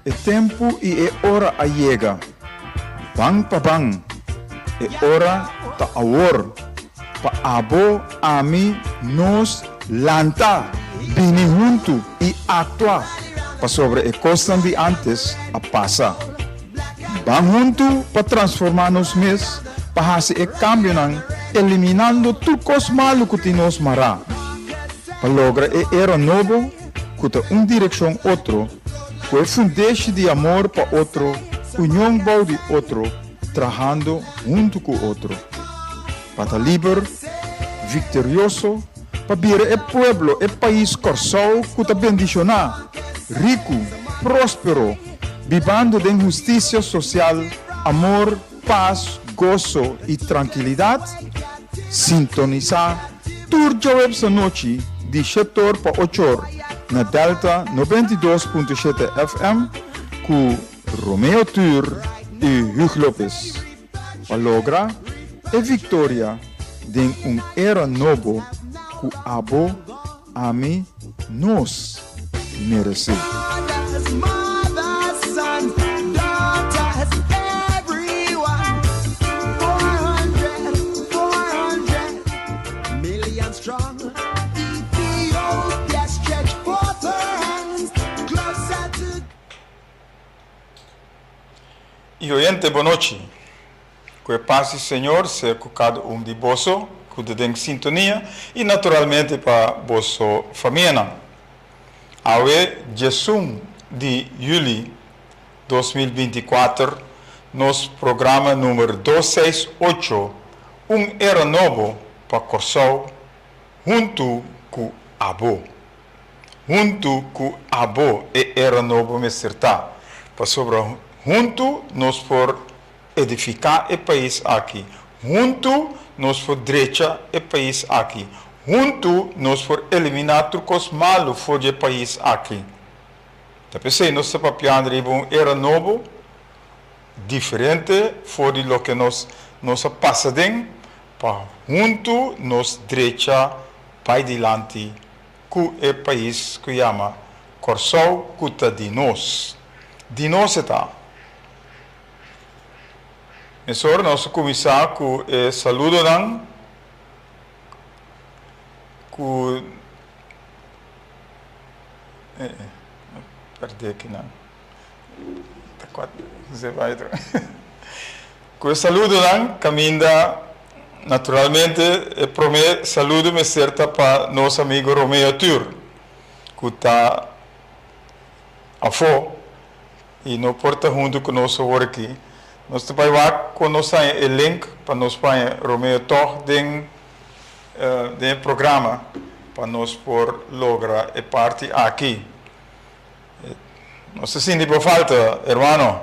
E tempu i e ora a yega. Ban pa ban. E ora ta awor. Pa abo, ami, nos, lanta, bini huntu i aktua, pasobra e kosnan di ántes a pasa. Ban huntu pa transformá nos mes, pa hasi e kambionan, eliminando tur kos malu ku tin nos mará, pa logra e era nobo ku ta un direkshon otro, ku e fundeshi di amor pa otro, union bou di otro, trahando huntu ku otro. Pa ta liber, viktorioso, pa bira e pueblo, e pais Kòrsou ku ta bendishoná, riku, próspero, bibando den hustisia sosial, amor, pas, goso i trankilidat, sintonisá tur djaweps anochi di shetor pa ochor na Delta 92.7 FM ku Romeo Tur i Hugh Lopez pa logra e viktoria den un era nobo ku abo, ami, nos meresé. I oyente bo nochi. Ku e pas di Señor sea ku kada un di boso ku ta den sintonia i naturalmente pa boso famianan. Awe diesun di juli 2024 nos programa numer dos seis ocho Un era nobo pa Kòrsou huntu ku abo. Huntu ku abo e era nobo mester ta, pasobra huntu nos por edifiká e pais aki, huntu nos por drecha e pais aki, huntu nos por eliminá tur kos malu for di e pais aki. Ta p'esei nos ta papiando riba un era nobo diferente for di loke nos nos a pasa den, pa huntu nos drecha bai dilanti ku e pais ku yama Kòrsou ku ta di nos. Di nos e ta. Mesora nos a kuminsá ku e saludonan ku e pèrdè kinan. Ku e saludonan kaminda naturalmente e promé saludo mester ta pa nos amigo Romeo Tur ku ta afó i no por ta huntu ku nos awor aki. Nos ta bai wak kon nos haña e link pa nos paña Romeo tòg den den e programa pa nos por logra e parti aki. Nos ta sinti bo falta, hermano.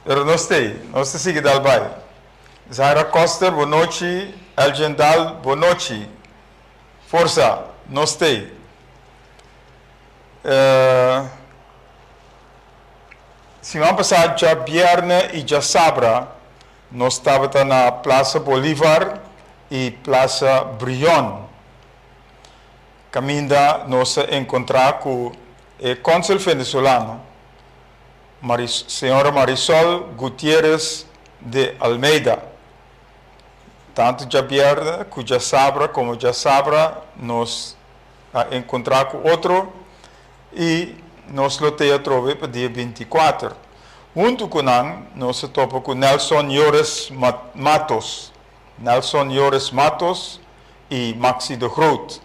Pero nos t'ei, nos ta sigui dal bai. Zaira Koster, bo nochi. Elgin Daal, bo nochi. Forsa, nos t'ei. Siman pasá djabièrnè i djasabra nos tabata na Plaza Bolivar i Plaza Brion. Caminda nos a encontra cu e consul venezolano, Maris, señora Marisol Gutierrez de Almeida. Tanto djabierne cu djasabra como djasabra nos a encontra cu otro y nos lo te atrobe pa dia 24. Hunto cu nan nos a topa cu Nelson Llores Matos, Nelson Llores Matos y Maxi de Groot.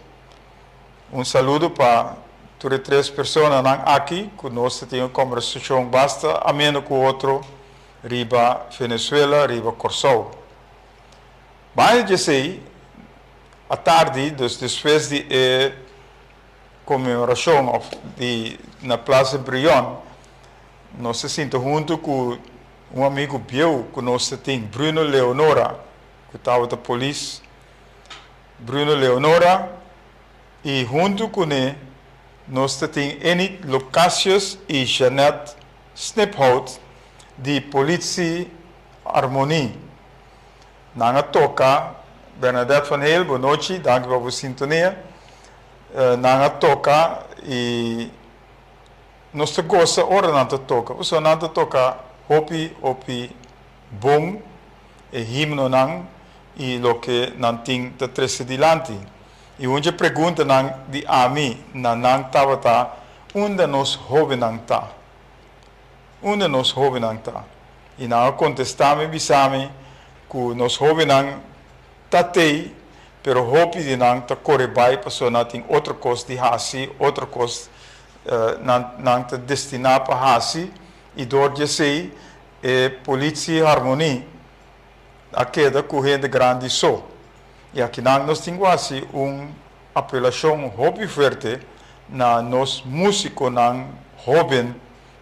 Un saludo pa tur e tres personanan aki cu nos ta tin un combersacion basta ameno cu otro riba Venezuela, riba Corsou. Banda di esey, atardi, dus despues di e conmemoracion of di na Plaza Brion, nos ta sinta hunto cu un amigo bieu cu nos ta tin, Bruno Leonora, ku tabata polis, Bruno Leonora, i huntu kuné nos ta tin Enid Locasius i Jeanette Sniphout di Politie Harmonie. Nan a toka, Bernadette van Heel, bonochi, danki pa bo sintonia. Nan a toka i. Nos ta gosa ora nan ta toka, pasobra nan ta toka hopi hopi bon e himnonan i loke nan tin ta trese dilanti. I un dje preguntanan di ami na nan tabata, Unda nos hóbennan ta? Unda nos hóbennan ta? I nan a kontestá mi bisa mi ku nos hóbennan ta tei, pero hopi di nan ta kore bai pasobra nan tin otro kos di hasi, otro kos nan nan ta destiná pa hasi, i dor di esei e Politie Harmonie a keda ku hende grandi so. I akinan nos tin ku hasi un apelashon hopi fuerte na nos músikonan hóben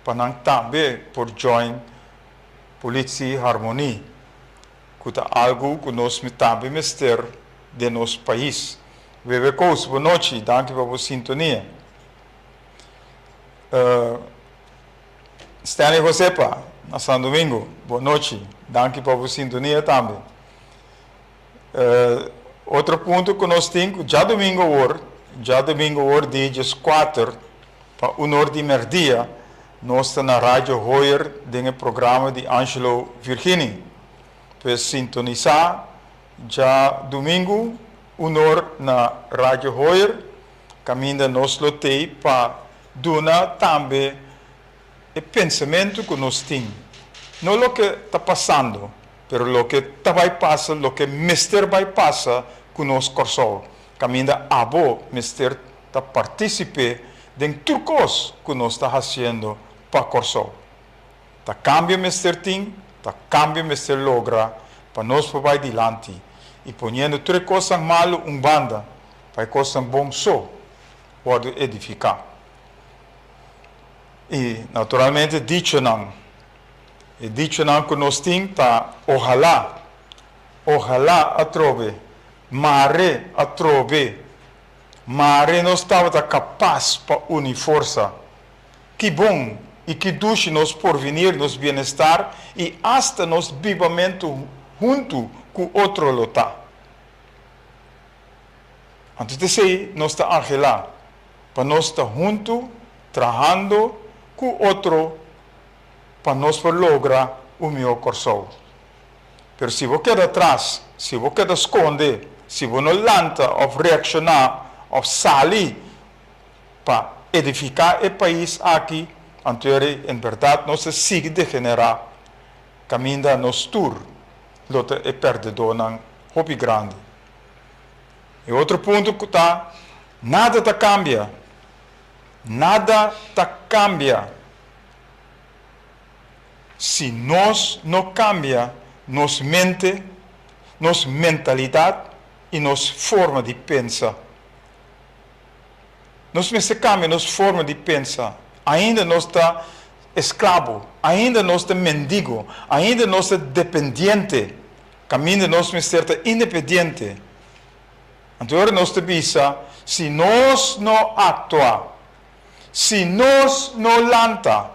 pa nan tambe por join Politie Harmonie, ku ta algu ku nos tambe mester den nos pais. Wewe Koos, bo nochi, danki pa bo sintonia. Stanley Josepa, na San Domingo, bo nochi, danki pa bo sintonia tambe. Otro punto ku nos tin ku djadumingo awor, djadumingo awor di dieskuater pa un or di merdia, nos ta na Radio Hoyer den e programa di Angelo Virgini. Pues sintonisá djadumingu un or na Radio Hoyer, kaminda nos lo tei pa duna tambe e pensamentu ku nos tin, no loke ta pasando, pero loke ta bai pasa, loke mester bai pasa ku nos Kòrsou, kaminda abo mester ta partísipe den tur kos ku nos ta hasiendo pa Kòrsou. Ta kambio mester tin, ta kambio mester logra pa nos por bai dilanti i poniendo tur e kosnan malu un banda pa e kosnan bon so wòrdu edifiká. I naturalmente dichonan. E dichonan ku nos tin ta ohalá, ohalá atrobe, mare atrobe, mare nos tabata kapas pa uni forsa. Ki bon i ki dushi nos porvinir, nos bienestar i asta nos bibamentu huntu ku otro lo ta. Anto t'esei nos ta anhelá, pa nos ta huntu trahando ku otro pa nos por logra un mihó Kòrsou. Pero si bo keda atras, si bo keda skonde, si bo no lanta òf reakshoná òf sali pa edifiká e pais aki, anto eri en bèrdat nos ta sigui degenerá kaminda nos tur lo ta e pèrdedónan hopi grandi. E otro punto ku ta, nada ta kambia. Nada ta kambia si nos no kambia nos mente, nos mentalidat i nos forma di pensa. Nos mester kambia nos forma di pensa. Ainda nos ta esklabo, ainda nos ta mendigo, ainda nos ta dependiente. Kaminda nos mester ta independiente. Anto ora nos ta bisa, si nos no aktua, si nos no lanta,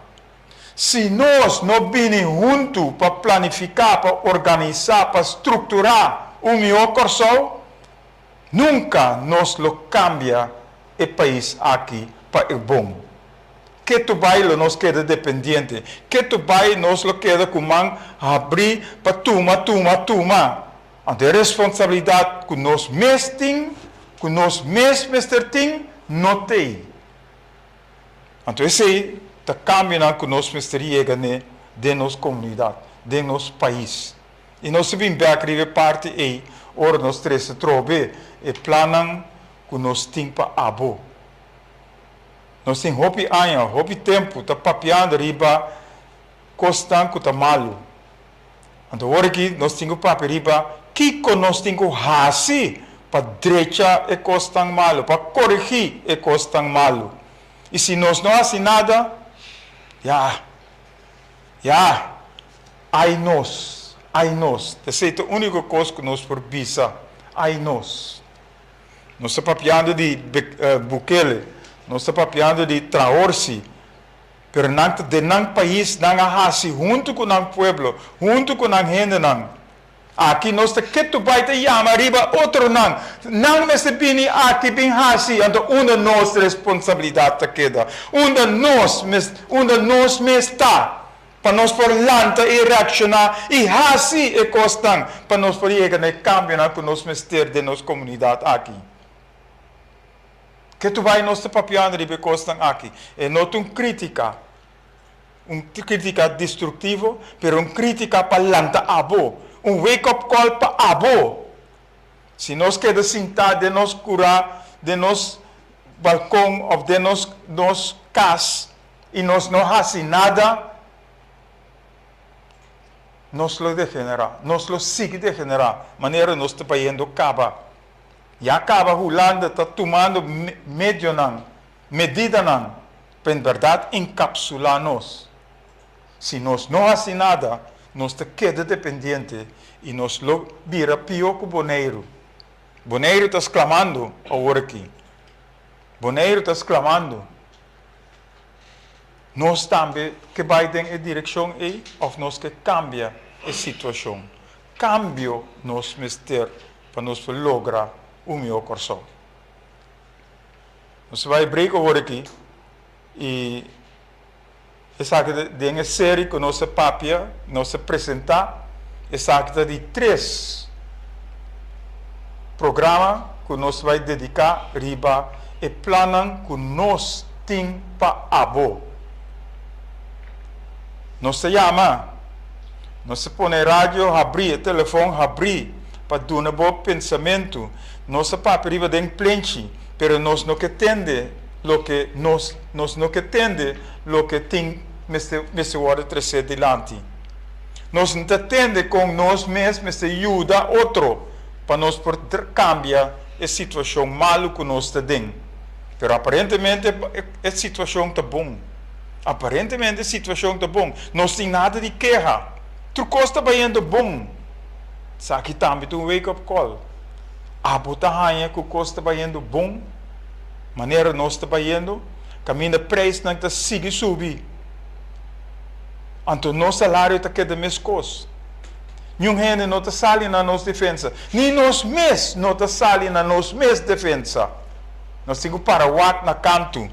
si nos no bini huntu pa planifiká, pa organisá, pa strukturá un mihó Kòrsou, nunka nos lo kambia e pais aki pa e bon. Ketu bai lo nos keda dependiente. Ketu bai nos lo keda ku man habrí pa tuma, tuma, tuma. Anto e responsabilidat ku nos mes tin, ku nos mes mester tin, no t'ei. Anto esei ta kambionan ku nos mester yega n'e den nos komunidat, den nos pais. I nos ta bin bèk riba e parti ei ora nos trese trobe e plannan ku nos tin pa abo. Nos tin hopi aña, hopi tempu ta papiando riba kosnan ku ta malu. Anto awor aki nos tin ku papia riba kiko nos tin ku hasi pa drecha e kosnan malu, pa koregí e kosnan malu. I si nos no hasi nada, ya, ya, ai nos, ai nos. Esei ta úniko kos ku nos por bisa, ai nos. Nos ta papiando di Bukele, nos ta papiando di Traorsi, pero nan ta den nan pais, nan a hasi huntu ku nan pueblo, huntu ku nan hendenan. Aki nos ta ketu bai ta yama riba otronan. Nan mester bini aki bin hasi, anto unda nos responsabilidat ta keda? Unda nos unda nos mes ta pa nos por lanta i reakshoná i hasi e kosnan pa nos por yega na e kambionan ku nos mester den nos komunidat aki? Ketu bai nos ta papiando riba e kosnan aki. E no ta un krítika. Un kritika destruktivo, pero un kritika pa lanta abo. Un wake up call pa abo. Si nos keda sintá den nos kurá, den nos balkon òf den nos nos kas i nos no hasi nada, nos lo degenerá. Nos lo sigui degenerá manera nos ta bayendo kaba. Ya kaba Hulanda ta tumando medionan Medidanan pa en bèrdat enkapsulá nos. Si nos no hasi nada, nos ta keda dependiente i nos lo bira pió ku Boneiru. Boneiru ta sklamando awor aki. Boneiru ta sklamando. Nos tambe ke bai den e direkshon ei òf nos ke kambia e situashon? Kambio nos mester pa nos por logra un mihó Kòrsou. Nos ta bai break awor aki y esaki ta den e serie cu nos ta papia, nos ta presenta, esaki ta di tres programa cu nos ta bai dedica riba e plannan cu nos tin pa abo. Nos ta yama, nos ta pone e radio habri, e telefon habri pa duna bo pensamento. Nos ta papia riba den plenchi, pero nos no ke tende loke nos nos no ke tende loke tin mester mester wòrdu tresé dilanti. Nos no ta tende kon nos mes mester yuda otro pa nos por kambia e situashon malu ku nos ta den. Pero aparentemente e situashon ta bon. Aparentemente e situashon ta bon. Nos tin nada di keha. Tur kos ta bayendo bon. Esaki tambe ta un wake up call. Abo ta haña ku kos ta bayendo bon manera nos ta bayendo, kaminda preisnan ta sigui subi, anto nos salario ta keda meskos. Niun hende no ta sali na nos defensa, ni nos mes no ta sali na nos mes defensa. Nos tin ku para wak na kantu.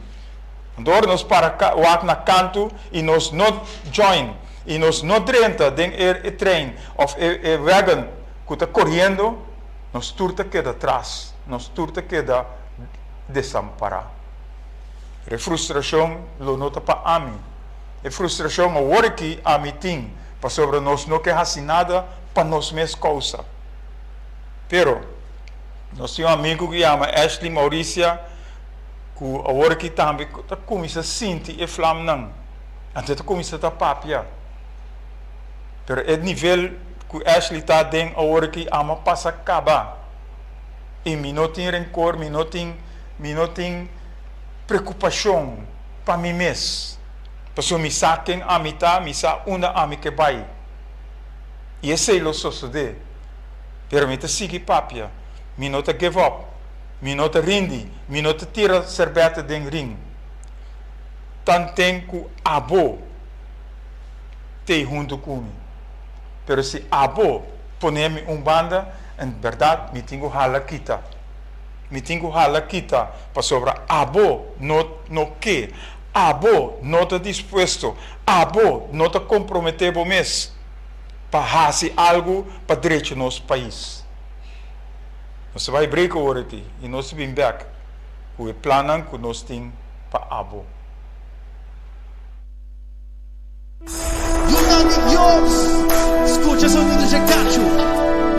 Anto ora nos para wak na kantu i nos no join i nos no drenta den e trein òf e wagon ku ta koriendo, nos tur ta keda tras, nos tur ta keda desampará. Pero e frustrashon lo no ta pa ami. E frustrashon awor aki ami tin pasobra nos no ke hasi nada pa nos mes kousa. Pero, nos tin un amigu ku yama Ashley Mauricia ku awor aki tambe ta kuminsá sinti e flamnan. Anto e ta kuminsá ta papia. Pero e nivel ku Ashley ta den awor aki amo a pasa kaba. I mi no tin renkor, mi no tin, mi no tin preokupashon pa mi mes. Pasobra mi sa ken ami ta, mi sa unda ami ke bai. I esei lo sosodé. Pero mi ta sigui papia. Mi no ta give up. Mi no ta rindi. Mi no ta tira serbète den ring. Tanten ku abo t'ei huntu ku mi. Pero si abo pone mi un banda, en berdad mi tin ku hala kita. Mi tin ku hala kita pasobra abo no no ke, abo no ta dispuesto, abo no ta komprometé bo mes pa hasi algu pa drecha nos pais. Nos ta bai break awor aki i nos ta bin bek ku e plannan ku nos tin pa abo. Yunan di Dios, skucha sonido dje kachu.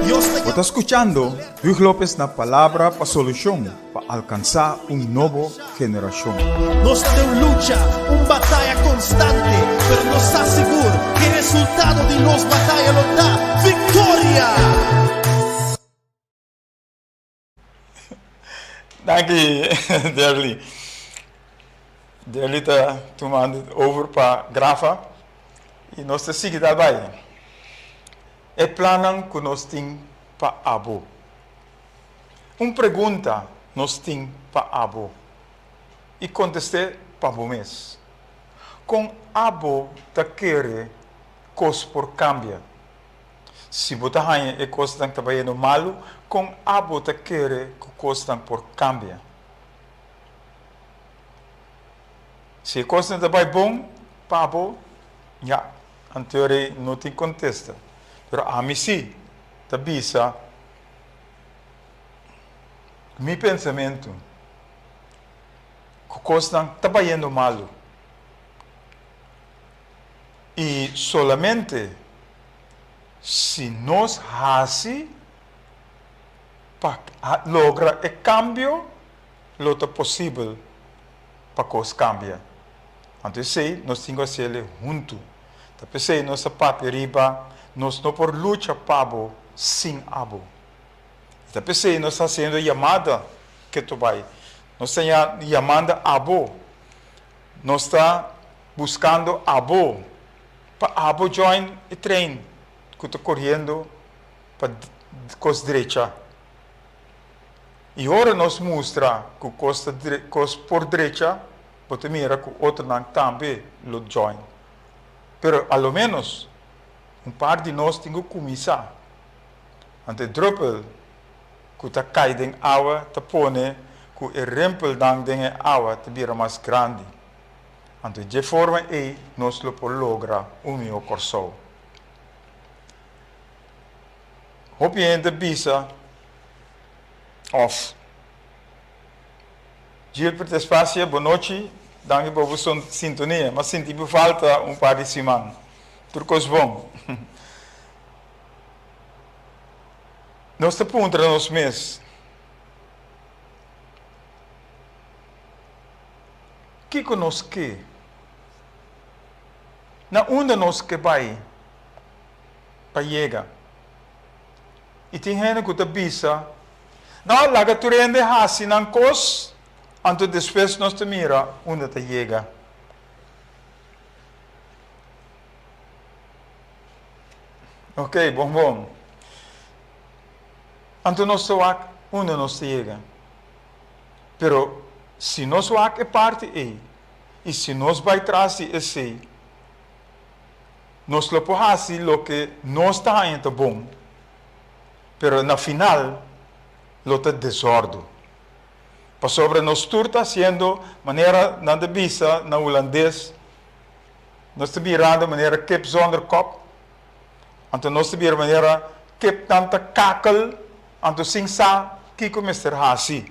Dios ta Bo ta skuchando Huug Lopez na Palabra pa Solushon pa alkansá un nobo generashon. Nos ta den un lucha, un bataya konstante, pero nos sa sigur ku e resultado di nos bataya lo ta viktoria! Danki Derly. Derly ta tumando over pa Grafa y nos ta sigui dal bai. E plannan cu nos tin pa abo. Un pregunta nos tin pa abo y contest'e pa bo mes. Con abo ta kere cos por cambia? Si bo ta haña e kosnan ta bayendo malu, kon abo ta kere ku kosnan por kambia? Si e kosnan ta bai bon pa bo, ya, anto rei no tin kontesta. Pero ami sí ta bisa mi pensamentu ku kosnan ta bayendo malu i solamente si nos hasi pa logra e kambio lo ta posibel pa kos kambia. Anto esei nos tin ku hasiel huntu. Ta p'esei nos ta papia riba nos no por lucha pa bo sin abo. I ta p'esei nos ta hasiendo yamada ketu bai. Nos ta yamanda abo. Nos ta buskando abo pa abo join e trein ku ta koriendo pa kos drecha. I ora nos mustra ku kos ta kos por drecha, bo ta mira ku otronan tambe lo join. Pero a lo ménos un par di nos tin ku kuminsá. Anto e drùpel ku ta kai den awa ta pone ku e rempelnan den e awa ta bira mas grandi. Anto dje forma ei nos lo por logra un mihó Kòrsou. Hopi hende bisa òf. Gilbert Espacia, bonochi, danki pa bo sintonia. M'a sinti bo falta un par di siman. Tur kos bon. Nos ta puntra nos mes, Kiko nos ke? Na unda nos ke bai pa yega? I tin hende ku ta bisa, No, laga tur hende hasi nan kos, anto despues nos ta mira unda ta yega. Ok, bon bon. Anto nos ta wak unda nos ta yega. Pero si nos wak e parti ei i si nos bai tras di esei, nos lo por hasi loke nos ta haña ta bon, pero na final lo ta desòrdu. Pasobra nos tur ta hasiendo manera nan ta bisa na hulandes, Nos ta birando manera kip zonder kop, anto nos ta bira manera kipnan ta kakel, anto sin sa kiko mester hasi.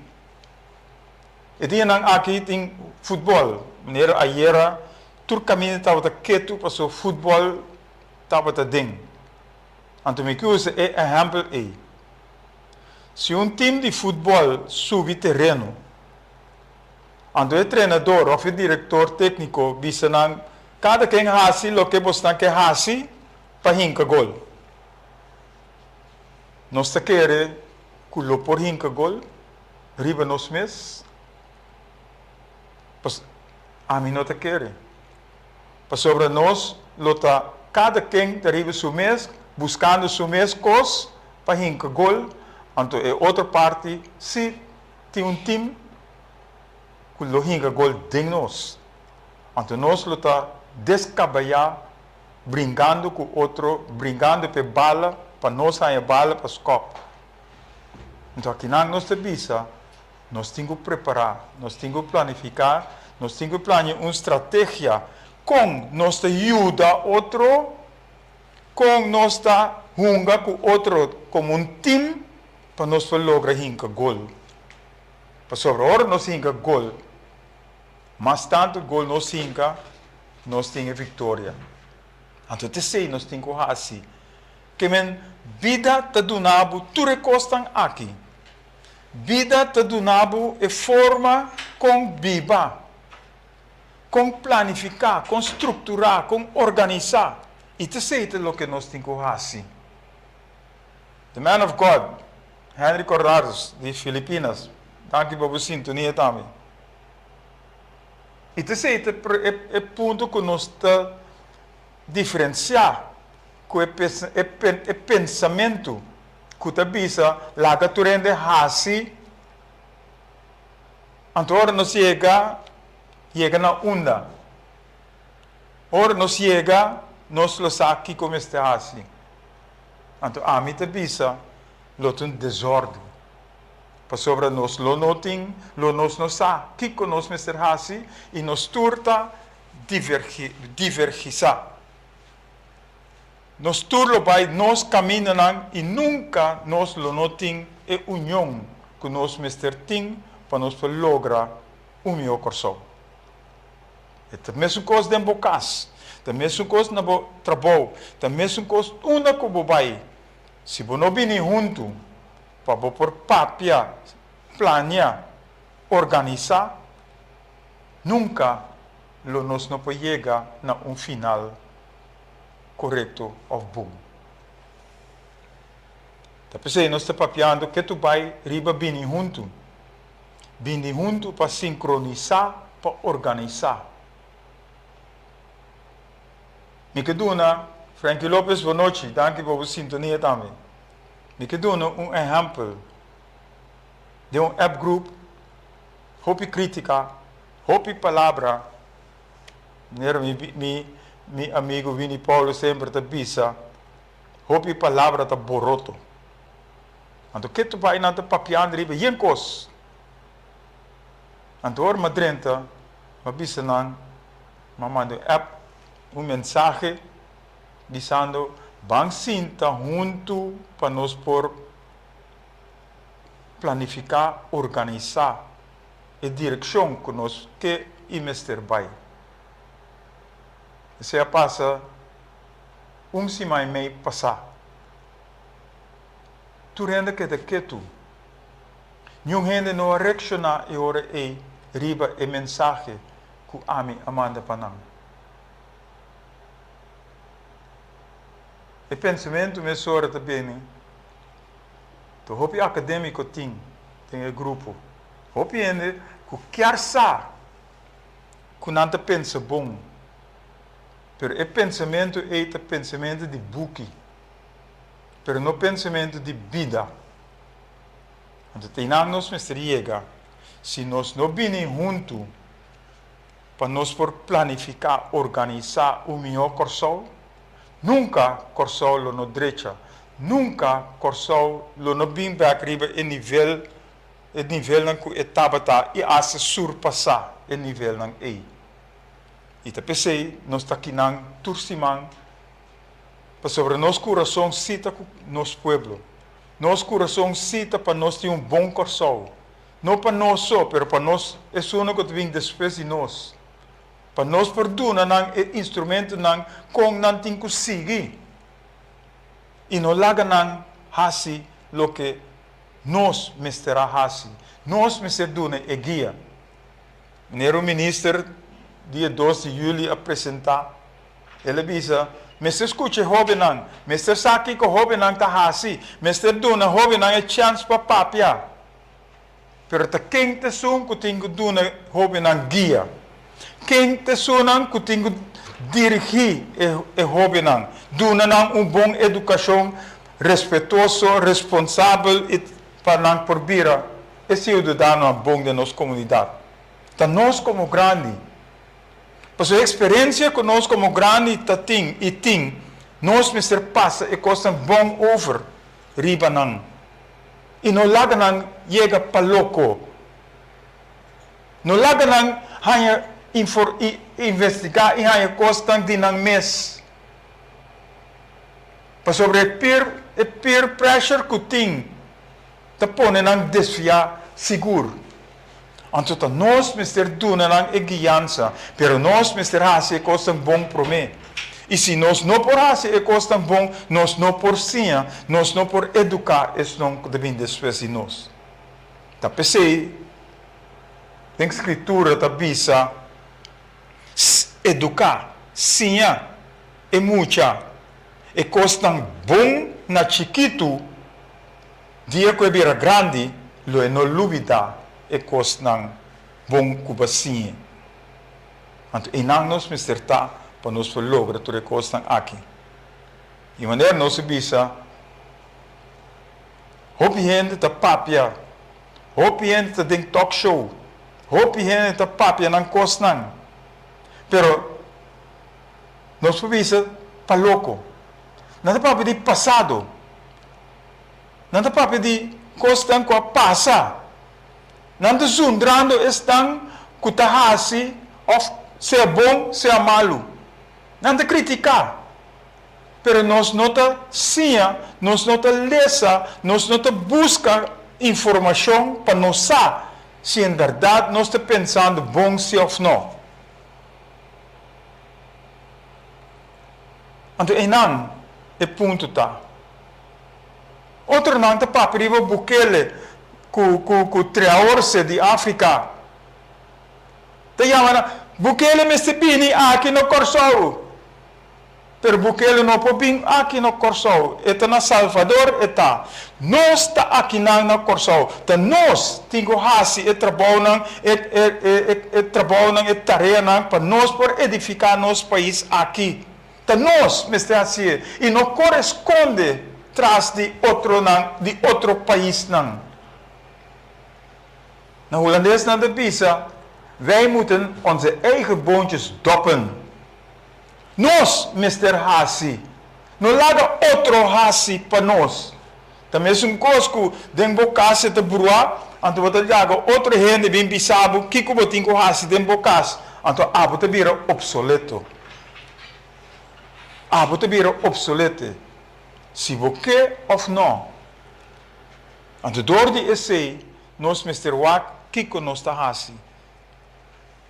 E dianan aki tin futbol, manera ayera tur kaminda tabata ketu pasobra futbol tabata den. Anto mi ke usa e ehèmpel ei. Si un tim di futbol subi tereno, Anto e trenador of e direktor tékniko bisa nan, Kada ken hasi loke bosnan ke hasi pa hinka gol. Nos ta kere ku lo por hinka gol riba nos mes? Pas, ami no ta kere. Pasobra nos lo ta kada ken ta riba su mes, buskando su mes kos pa hinka gol, anto e otro parti si Tin un tim ku lo hinka gol den nos. Anto nos lo ta deskabayá bringando ku otro, bringando p'e bala, pa nos haña bala pa skòp. Anto akinan nos ta bisa, nos tin ku prepará, nos tin ku planifiká, nos tin ku plania un strategia kon nos ta yuda otro, kon nos ta hunga ku otro komo un tim pa nos por logra hinka gol. Pasobra ora nos hinka gol, mas tantu gol nos hinka, nos tin e viktoria. Anto ta esei nos tin ku hasi. Ke men, bida ta duna bo tur e kosnan aki. Bida ta duna bo e forma kon biba, kon planifiká, kon strukturá, kon organisá. I ta esei ta loke nos tin ku hasi. The Man of God, Henry Cordados di Filipinas, danki pa bo sintonia tambe. I ta esei ta e punto ku nos ta diferensiá ku e e pensamentu ku ta bisa laga tur hende hasi, anto ora nos yega, yega na unda? Ora nos yega nos lo sa kiko mester hasi. Anto ami ta bisa lo ta un desòrdu, pasobra nos lo no tin, lo nos no sa kiko nos mester hasi i nos tur ta divergisá. Nos tur lo bai nos kamindanan i nunka nos lo no tin e union ku nos mester tin pa nos por logra un mihó Kòrsou. E ta mesun kos den bo kas, ta mesun kos na bo trabou, ta mesun kos unda ku bo bai. Si bo no bini huntu pa bo por papia, plania, organisá, nunka lo nos no por yega na un final korekto òf bon. Ta p'esei nos ta papiando ke tu bai riba bini huntu. Bini huntu pa sinkronisá, pa organisá. Mi ke duna, Frankie Lopez bonochi, danki pa bo sintonia tambe. Mi ke duna un ehèmpel den un app group, hopi krítika, hopi palabra, manera mi mi mi amigu Winnie Paulo semper ta bisa, hopi palabra ta boroto. Anto ke tu bai nan ta papiando riba yen kos. Anto ora mi a drenta, mi a bisa nan, mi a manda un app, un mensahe bisando ban sinta huntu pa nos por planifiká, organisá e direkshon ku nos ke i mester bai. Esei a pasa un siman i mei pasá. Tur hende keda ketu. Niun hende no a reakshoná e ora ei riba e mensahe ku ami a manda pa nan. E pensamentu mesora ta bini, Ta hopi akadémiko tin den e grupo. Hopi hende ku kier sa ku nan ta pensa bon, pero e pensamentu ei ta pensamentu di buki. pero no pensamentu di bida. Anto ta einan nos mester yega, si nos no bini huntu pa nos por planifiká, organisá un mihó Kòrsou, nunka Kòrsou lo no drecha, nunka Kòrsou lo no bin bèk riba e nivel, e nivelnan ku e tabata i asta surpasá e nivelnan ei. I ta p'esei nos ta kinan tur siman. Pasobra nos kurason sí ta ku nos pueblo. Nos kurason sí ta pa nos tin un bon Kòrsou. No pa nos so, pero pa nos esunnan ku ta bin despues di nos. Pa nos por duna nan e instrumentonan kon nan tin ku sigui i no laga nan hasi loke nos mester a hasi. Nos mester duna e guia. Manera un minister dia dos di juli a presentá. El a bisa, Mester skucha e hóbennan. Mester sa kiko hóbennan ta hasi. Mester duna hóbennan e chèns pa papia. Pero ta ken ta esun ku tin ku duna hóbennan guia? Ken ta esunnan ku tin ku dirigí e hóbennan, duna nan un bon edukashon respetuoso, responsabel i pa nan por bira e siudadanonan bon den nos komunidat? Ta nos komo grandi Pasobra e eksperensia ku nos komo grandi ta tin i tin, nos mester pasa e kosnan bon over riba nan i no laga nan yega pa loko. No laga nan haña i investigá i haña kosnan di nan mes. Pasobra e peer e peer pressure ku tin ta pone nan desviá sigur. Anto ta nos mester duna nan e guiansa, pero nos mester hasi e kosnan bon promé. I si nos no por hasi e kosnan bon, nos no por siña, nos no por eduká esnan ku ta bini despues di nos. Ta p'esei den Skritura ta bisa, Eduká, siña, e mucha e kosnan bon na chikitu, Dia ku e bira grandi, lo e no lubidá e kosnan bon ku bo a siñ'é. Anto einan nos mester ta pa nos por logra tur e kosnan aki. Di manera nos a bisa, hopi hende ta papia, hopi hende ta den talk show, hopi hende ta papia nan kosnan, pero nos por bisa pa loko. Nan ta papia di pasado. Nan ta papia di kosnan ku a pasa. Nan ta zundrando esnan ku ta hasi òf sea bon sea malu. Nan ta kritiká. Pero nos no ta siña, nos no ta lesa, nos no ta buska informashon pa nos sa si en bèrdat nos ta pensando bon si òf no. Anto einan e punto ta. Otronan ta papia riba Bukele ku ku ku Traorse di Afrika. Ta yama nan, Bukele mester bini aki na Kòrsou. Pero Bukele no por bin aki na Kòrsou. E ta na Salvador e ta. Nos ta akinan na Kòrsou. Ta nos tin ku hasi e trabounan, e e e e trabounan, e tareanan pa nos por edifiká nos pais aki. Ta nos mester hasié i no kore skonde tras di otronan, di otro paisnan. Na Hulandes nan ta bisa, Wij moeten onze eigen boontjes doppen. Nos mester hasi. No laga otro hasi pa nos. Ta mesun kos ku den bo kas e ta bruá, anto bo ta laga otro hende bin bisa bo kiko bo tin ku hasi den bo kas, anto abo ta bira opsoleto. Abo ta bira opsolete, si bo ke òf nò. Anto dor di esei nos mester wak kiko nos ta hasi.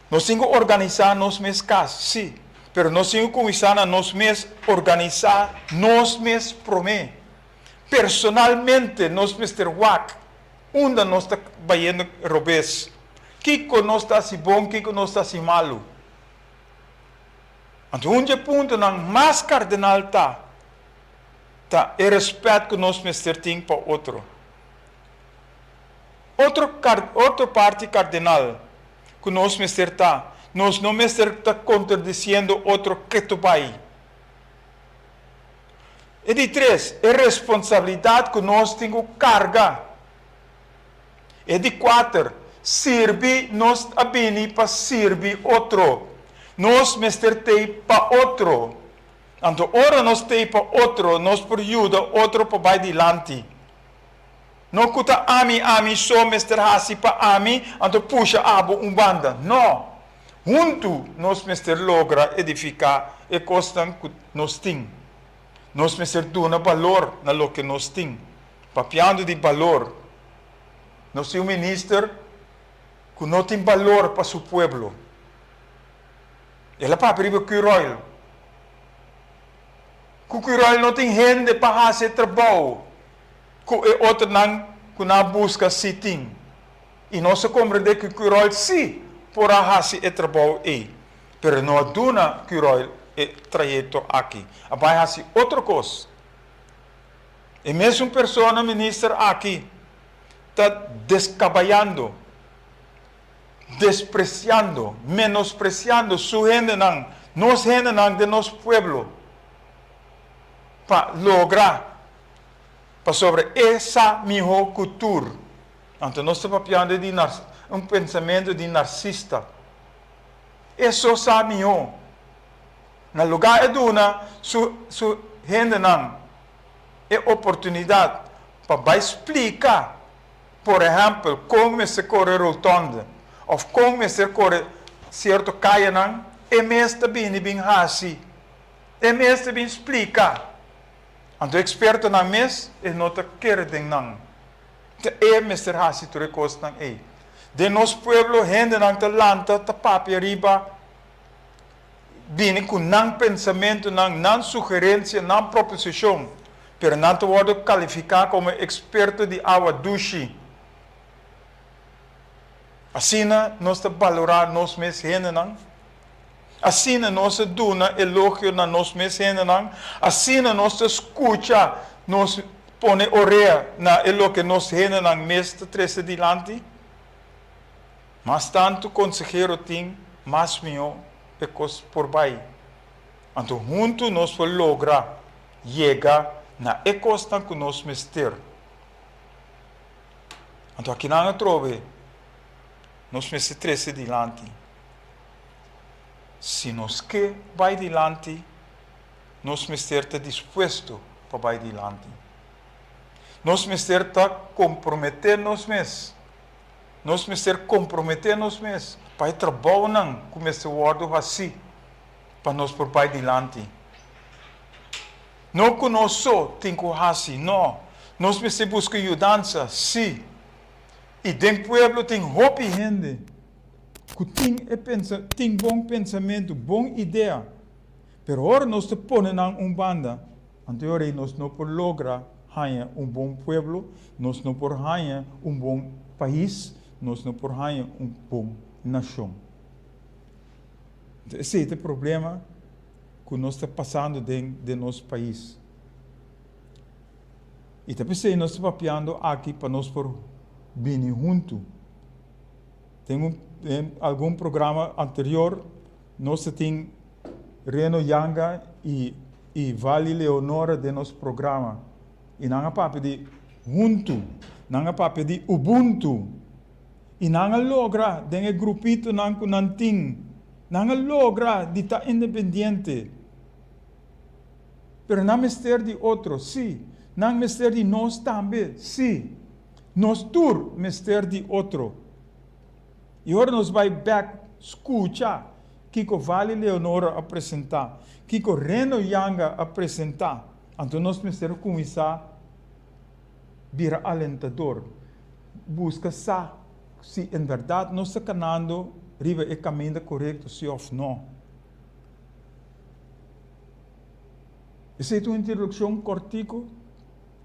Nos tin ku organisá nos mes kas, sí, pero nos tin ku kuminsá na nos mes organisá nos mes promé. Personalmente nos mester wak unda nos ta bayendo robes, kiko nos ta hasi bon, kiko nos ta hasi malu. Anto un dje puntonan mas kardenal ta, ta e rèspèt ku nos mester tin pa otro. Otro otro parti kardenal ku nos mester ta, nos no mester ta kontradisiendo otro ketu bai. E di tres, e responsabilidat ku nos tin ku karga. E di kuater, sirbi nos a bini pa sirbi otro. Nos mester t'ei pa otro. Anto ora nos t'ei pa otro, nos por yuda otro pa bai dilanti. No ku ta ami, ami so mester hasi pa ami, anto pusha abo un banda. No! Huntu nos mester logra edifiká e kosnan ku nos tin. Nos mester duna balor na loke nos tin. Papiando di balor, nos tin un minister ku no tin balor pa su pueblo. El a papia riba Curoil. Ku Curoil no tin hende pa hasi e trabou ku e otronan ku nan a buska si tin. I nos a komprendé ku Curoil sí por a hasi e trabou ei, pero no a duna Curoil e trayekto aki. A bai hasi otro kos. E mesun persona minister aki ta deskabayando, despresiando, menospresiando su hendenan, nos hendenan den nos pueblo, pa logra, pasobra e sa mihó ku tur. Anto nos ta papiando di un pensamentu di narsista. E so sa mihó. Na lugá e duna su su hendenan e oportunidat pa bai splika, por ehèmpel, kon mester kore rotonde òf kon mester kore sierto kayanan, e mes ta bini bin hasi, e mes ta bin splika. Anto ekspertonan mes e no ta kere den nan. Ta e mester hasi tur e kosnan ei. Den nos pueblo hendenan ta lanta ta papia riba bini ku nan pensamentunan, nan sugerensia, nan proposishon, pero nan ta wòrdu kalifiká komo eksperto di awa dushi. Asina nos ta balorá nos mes hendenan? Asina nos ta duna elogio na nos mes hendenan? Asina nos ta skucha, nos pone orea na e loke nos hendenan mes ta trese dilanti? Mas tantu konsehero tin, mas mihó e kos por bai. Anto huntu nos por logra yega na e kosnan ku nos mester. Anto akinan atrobe nos mester trese dilanti. Si nos ke bai dilanti, nos mester ta dispuesto pa bai dilanti. Nos mester ta komprometé nos mes. Nos mester komprometé nos mes pa e trabounan ku mester wòrdu hasí pa nos por bai dilanti. No ku nos so tin ku hasi, no. Nos mester buska yudansa, sí. I den pueblo tin hopi hende ku tin e pensa, tin bon pensamentu, bon idea. Pero ora nos ta pone nan un banda, anto e ora ei nos no por logra haña un bon pueblo, nos no por haña un bon pais, nos no por haña un bon nashon. Enton esei ta e problema ku nos ta pasando den den nos pais. I ta p'esei nos ta papiando aki pa nos por bini huntu. Den un den algun programa anterior nos ta tin Reno Yanga i i Vally Leonora den nos programa i nan a papia di huntu, nan a papia di Ubuntu i nan a logra den e grupitonan ku nan tin, nan a logra di ta independiente. Pero nan mester di otro, sí. Nan mester di nos tambe, sí. Nos tur mester di otro. I ora nos bai bek skucha kiko Vally Leonora a presentá, kiko Reno Yanga a presentá, anto nos mester kuminsá bira alentador, buska sa si en bèrdat nos ta kanando riba e kaminda korekto si òf no. Esei ta un introdukshon kòrtiku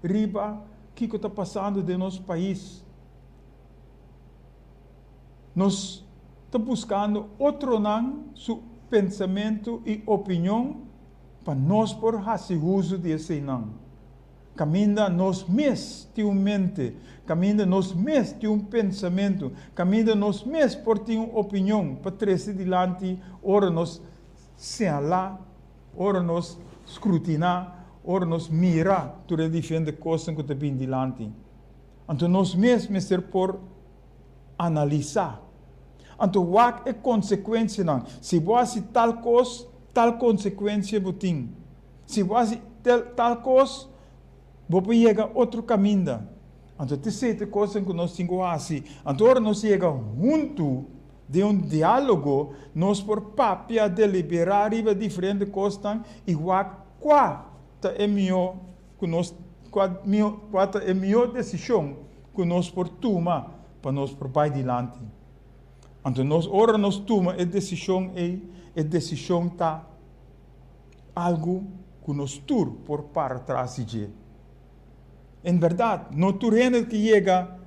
riba kiko ta pasando den nos pais. Nos ta buskando otronan su pensamentu i opinion pa nos por hasi uso di eseinan. Kaminda nos mes tin un mente, kaminda nos mes tin un pensamentu, kaminda nos mes por tin un opinion pa trese dilanti ora nos señalá, ora nos skrutiná, ora nos mira tur e diferente kosnan ku ta bin dilanti. Anto nos mes mester por analisá. Anto wak e konsekuensianan. Si bo hasi tal kos, tal konsekuensia bo tin. Si bo hasi tal kos, bo por yega otro kaminda. Anto te sete kosnan ku nos tin ku hasi. Anto ora nos yega huntu den un diálogo, nos por papia, deliberá riba diferente kosnan i wak kua ta e mihó ku nos kua mihó kua ta e mihó desishon ku nos por tuma pa nos por bai dilanti. Anto nos ora nos tuma e desishon ei, e desishon ta algu ku nos tur por para tras di dje. En bèrdat, no tur hende ke yega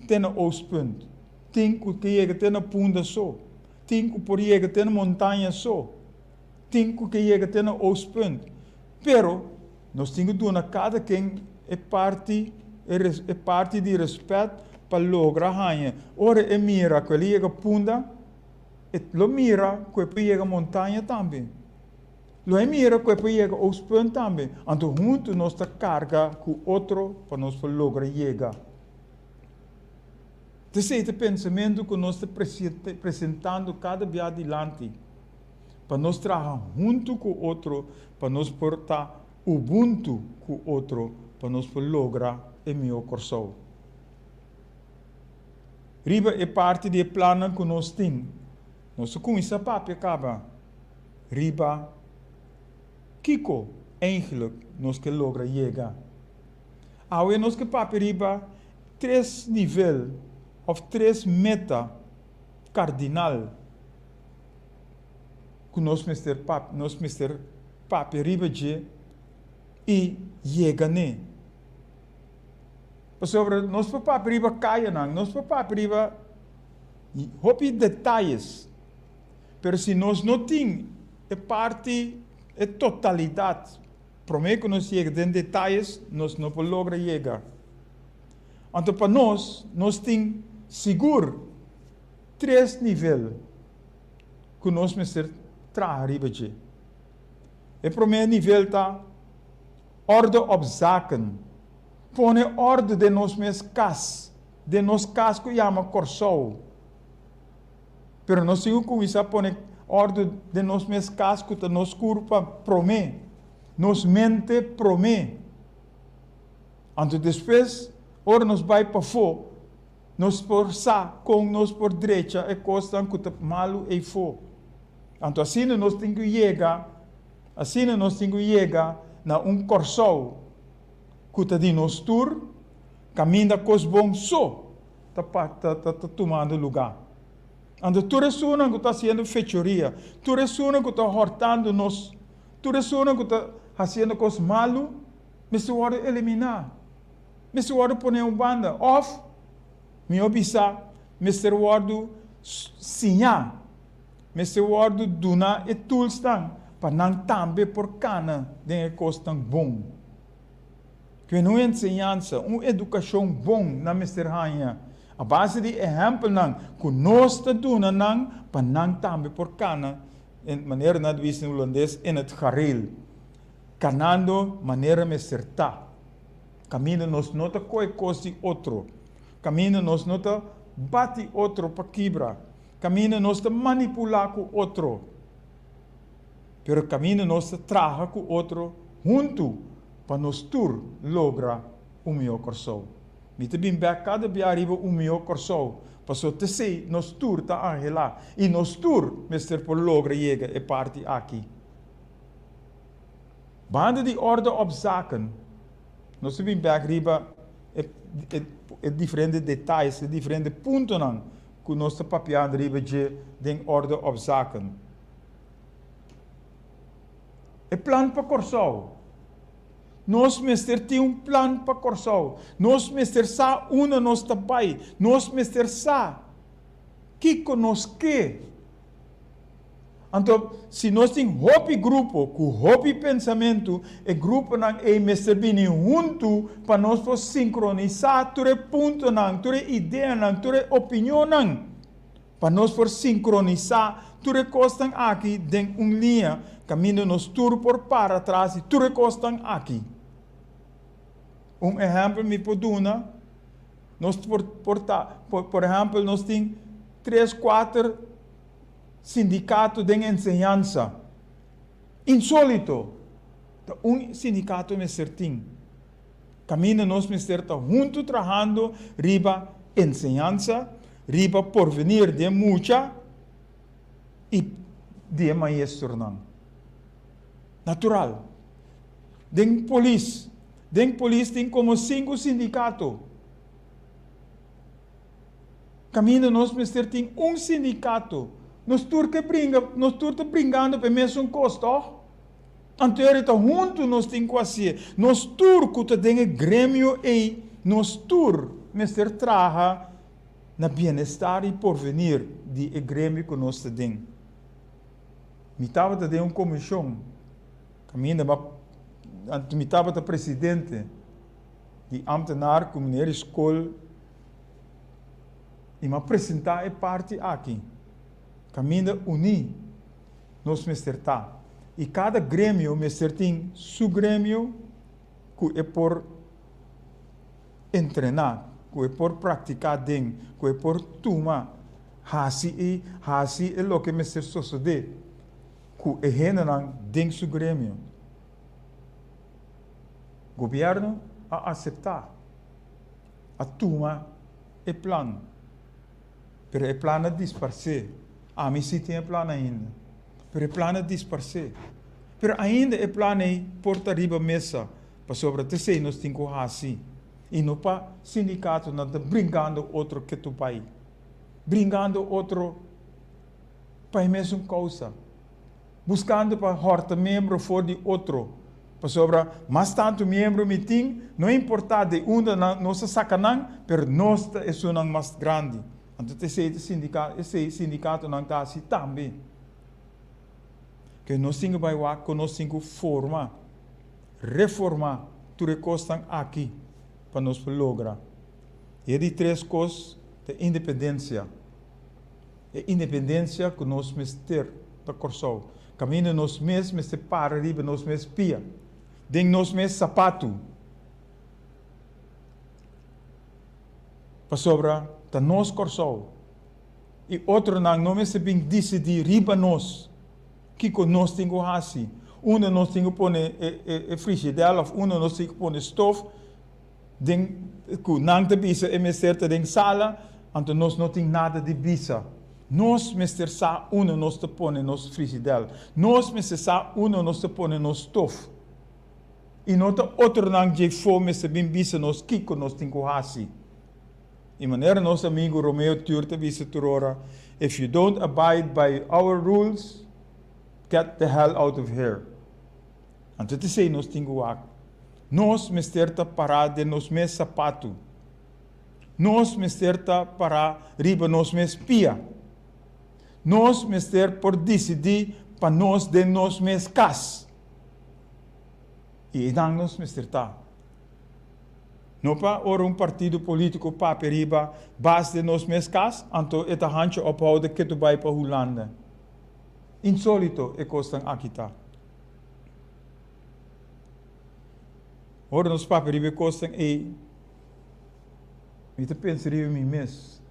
te na Oostpunt. Tin ku ke yega te na Punda so. Tin ku por yega te na Montaña so. Tin ku ke yega te na Oostpunt. Pero, nos tin ku duna kada ken e parti e parti di rèspèt pa logra haña. Ora e mira ku el a yega Punda, e lo mira ku e por yega Montaña tambe. Lo e mira ku e por yega Oostpunt tambe. Anto huntu nos ta karga ku otro pa nos por logra yega. T'esei ta e pensamentu ku nos ta presentando kada bia dilanti, pa nos traha huntu ku otro, pa nos por ta ubuntu ku otro, pa nos por logra e mihó Kòrsou. Riba e parti di e plannan ku nos tin, nos a kuminsá papia kaba riba kiko eigentlik nos ke logra yega. Awe nos ke papia riba tres nivel òf tres meta kardinal ku nos mester pap nos mester papia riba dje i yega n'e. Pasobra nos por papia riba kayanan, nos por papia riba hopi detayes, pero si nos no tin e parti, e totalidat, promé ku nos yega den detayes, nos no por logra yega. Anto pa nos, nos tin sigur tres nivel ku nos mester traha riba dje. E promé nivel ta orde op zaken, pone orde den nos mes kas, den nos kas ku yama Kòrsou. Pero nos tin ku kuminsá pone orde den nos mes kas ku ta nos kurpa promé, nos mente promé. Anto despues, ora nos bai pafó, nos por sa kon nos por drecha e kosnan ku ta malu eifó. Anto asina nos tin ku yega, asina nos tin ku yega na un Kòrsou ku ta di nos tur, kaminda kos bon so ta ta tumando lugá. Anto tur esunnan ku ta hasiendo fechoria, tur esunnan ku ta hòrtando nos, tur esunnan ku ta hasiendo kos malu, mester wòrdu eliminá, mester wòrdu poné un banda, òf, mihó bisá, mester wòrdu siñá, mester wòrdu duna e toolsnan pa nan tambe por kana den e kosnan bon. Ku un enseñansa, un edukashon bon nan mester haña a base di ehèmpelnan ku nos ta duna nan pa nan tambe por kana, manera nan ta bisa na hulandes, in het gareel, kanando manera mester ta. Kaminda nos no ta kohe kos di otro, kaminda nos no ta bati otro pa kibra, kaminda nos ta manipulá ku otro. Pero kaminda nos ta traha ku otro huntu pa nos tur logra un mihó Kòrsou. Mi ta bin bèk kada bia riba un mihó Kòrsou, pasobra t'esei nos tur ta anhelá i nos tur mester por logra yega e parti aki. Banda di orde op zaken, nos ta bin bèk riba e e diferente detayes, e diferente puntonan ku nos ta papiando riba dje den orde op zaken. E plan pa Kòrsou. Nos mester tin un plan pa Kòrsou. Nos mester sa unda nos ta bai. Nos mester sa kiko nos ke. Anto, si nos tin hopi grupo ku hopi pensamentu, e gruponan ei mester bini huntu pa nos por sinkronisá tur e puntonan, tur e ideanan, tur e opinionnan. Pa nos por sinkronisá tur e kosnan aki den un liña kaminda nos tur por para tras di tur e kosnan aki. Un ehèmpel mi por duna, nos por por ta, por ehèmpel nos tin tres kuater sindikato den enseñansa. Insólito! Ta un sindikato mester tin. Kaminda nos mester ta huntu trahando riba enseñansa, riba porvenir di e mucha i di e maestronan. Natural. Den polis, den polis tin komo sinku sindikato. Kaminda nos mester tin un sindikato. Nos tur ke bringa, nos tur ta bringando pa e mesun kos, tòg? Anto e ta huntu nos tin ku hasié. Nos tur ku ta den e gremio ei, nos tur mester traha na bienestar i porvenir di e gremio ku nos ta den. Mi tabata den un komishon kaminda anto mi tabata presidente di ambtenaar ku meneer di skol i mi a presentá e parti aki kaminda uní. nos mester ta. I kada gremio mester tin su gremio ku e por entrená, ku e por praktiká den, ku e por tuma, hasi i hasi e loke mester sosodé ku e hendenan den su gremio. Gobièrnu a aseptá, a tuma e plan. Pero e plan a disparsé. Ami sí tin e plan ainda. Pero e plan a disparsé. Pero ainda e plan ei por ta riba mesa, pasobra t'esei nos tin ku hasi. I no pa sindikatonan ta bringando otro ketu bai. Bringando otro pa e mesun kousa. Buskando pa hòrta miembro for di otro. Pasobra mas tantu miembro mi tin, no importá di unda nan nos a saka nan, pero nos ta esunnan mas grandi. Anto ta esei ta sindika, esei sindikatonan ta hasi tambe. Ke nos tin ku bai wak kon nos tin ku forma, reformá tur e kosnan aki pa nos por logra. I e di tres kos ta independensia. E independensia ku nos mester ta Kòrsou. Kaminda nos mes mester para riba nos mes pia, den nos mes sapatu. Pasobra ta nos Kòrsou i otronan no mester bin disidí riba nos kiko nos tin ku hasi, unda nos tin ku pone e e frigidèr òf unda nos tin ku pone stof. den ku nan ta bisa e mester ta den sala, anto nos no tin nada di bisa. Nos mester sa unda nos ta pone nos frijidèl. Nos mester sa unda nos ta pone nos stof. I no ta otronan djefó mester bin bisa nos kiko nos tin ku hasi. I manera nos amigu Romeo Tuur ta bisa tur ora, If you don't abide by our rules, get the hell out of here. Anto ta esei nos tin ku wak. Nos mester ta pará den nos mes sapatu. Nos mester ta pará riba nos mes pia. Nos mester por disidí pa nos den nos mes kas. I einan nos mester ta. No pa ora un partido polítiko papia riba bas den nos mes kas, anto e ta hancha ophoude ketu bai pa Hulanda. Insólito e kosnan aki ta. Ora nos papia riba e kosnan ei, mi ta pensa riba mi mes.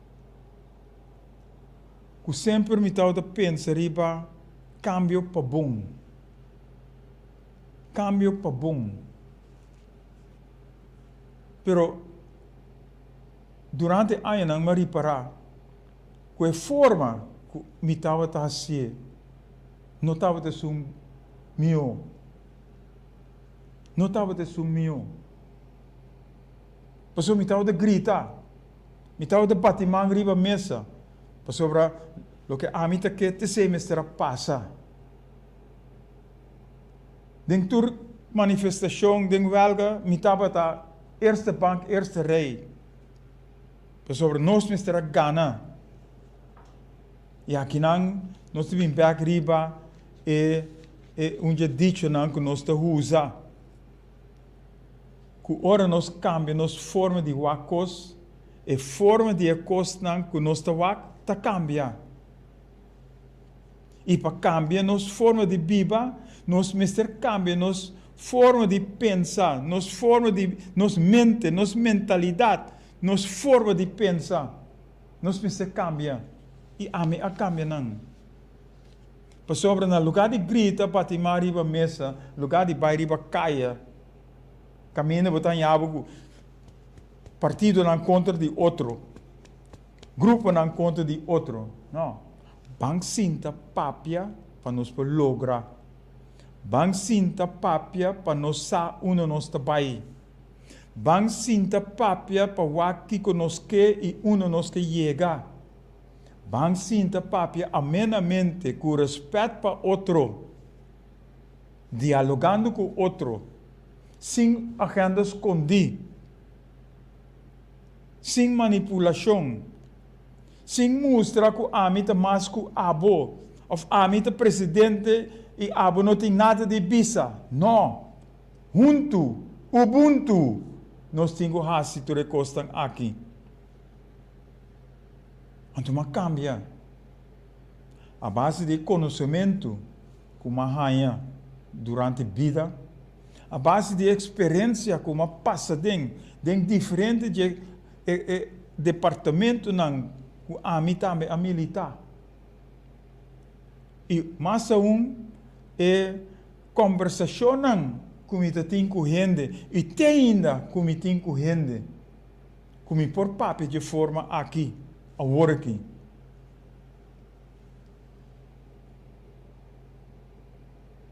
Ku semper mi tabata pensa riba kambio pa bon. Kambio pa bon. Pero durante añanan mi a ripará ku e forma ku mi tabata hasié no tabata esun mihó. No tabata esun mihó. Pasobra mi tabata grita, mi tabata bati man riba mesa, pasobra loke ami ta ke t'esei mester a pasa. Den tur manifestashon, den wèlga, mi tabata eerste bank, eerste rij, pasobra nos mester a gana. I akinan nos ta bin bèk riba e e un dje dichonan ku nos ta usa, ku ora nos kambia nos forma di wak kos, e forma di e kosnan ku nos ta wak ta kambia. I pa kambia nos forma di biba, nos mester kambia nos forma di pensa, nos forma di nos mente, nos mentalidat, nos forma di pensa. Nos mester kambia, i ami a kambia nan. Pasobra na lugá di grita bati man riba mesa, lugá di bai riba kaya, kaminda bo ta haña bo ku partidonan kontra di otro, gruponan kontra di otro. No. Ban sinta papia pa nos por logra. Ban sinta papia pa nos sa unda nos ta bai. Ban sinta papia pa wak kiko nos ke i unda nos ke yega. Ban sinta papia amenamente ku rèspèt pa otro, dialogando ku otro, sin agenda skondí, sin manipulashon, sin mustra ku ami ta mas ku abo òf ami ta presidente i abo no tin nada di bisa. No! Huntu, Ubuntu, nos tin ku hasi tur e kosnan aki. Anto m'a kambia. A base di e konosementu ku m'a haña durante bida, a base di e eksperensia ku m'a pasa den den diferente dje e e departamentunan ku ami tambe a militá. I mas aun e Kombersashonnan ku mi ta tin ku hende i te ainda ku mi tin ku hende ku mi por papia dje forma aki awor aki.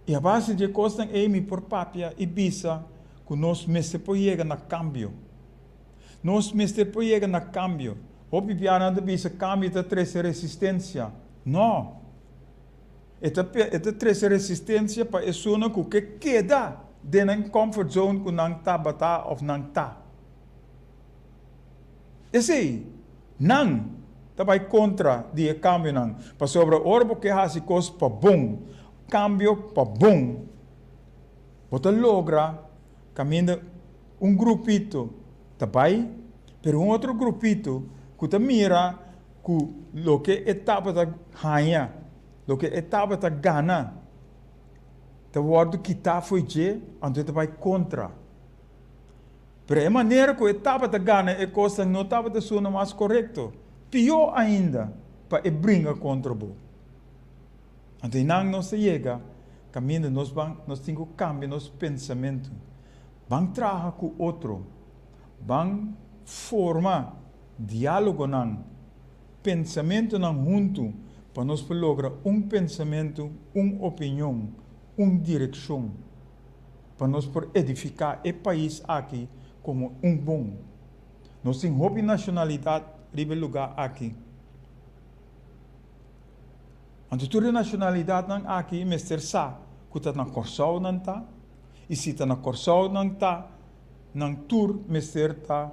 I a base dje kosnan ei mi por papia i bisa ku nos mester por yega na kambio. Nos mester por yega na kambio. Hopi biaha nan ta bisa kambio ta trese resistensia. No! E ta e ta trese resistencia pa esunnan cu ke keda den nan comfort zone cu nan tabata of nan ta. Esey, nan ta bay contra di e cambionan, pasobra ora bo ke haci cos pa bon, cambio pa bon, bo ta logra caminda un grupito ta bay, pero un otro grupito cu ta mira ku loke e tabata haña, loke e tabata gana, ta wòrdu kitá fo'i dje, anto e ta bai kontra. Pero e manera ku e tabata gana e kosnan no tabata suna mas korekto, pió ainda pa e bringa kontra bo. Anto einan nos ta yega kaminda nos ban, nos tin ku kambia nos pensamentu. Ban traha ku otro. Ban forma diálogonan, pensamentunan huntu pa nos por logra un pensamentu, un opinion, un direkshon pa nos por edifiká e pais aki komo un bon. Nos tin hopi nashonalidat riba e lugá aki. Anto tur e nashonalidatnan aki mester sa ku ta na Kòrsou nan ta i si ta na Kòrsou nan ta, nan tur mester ta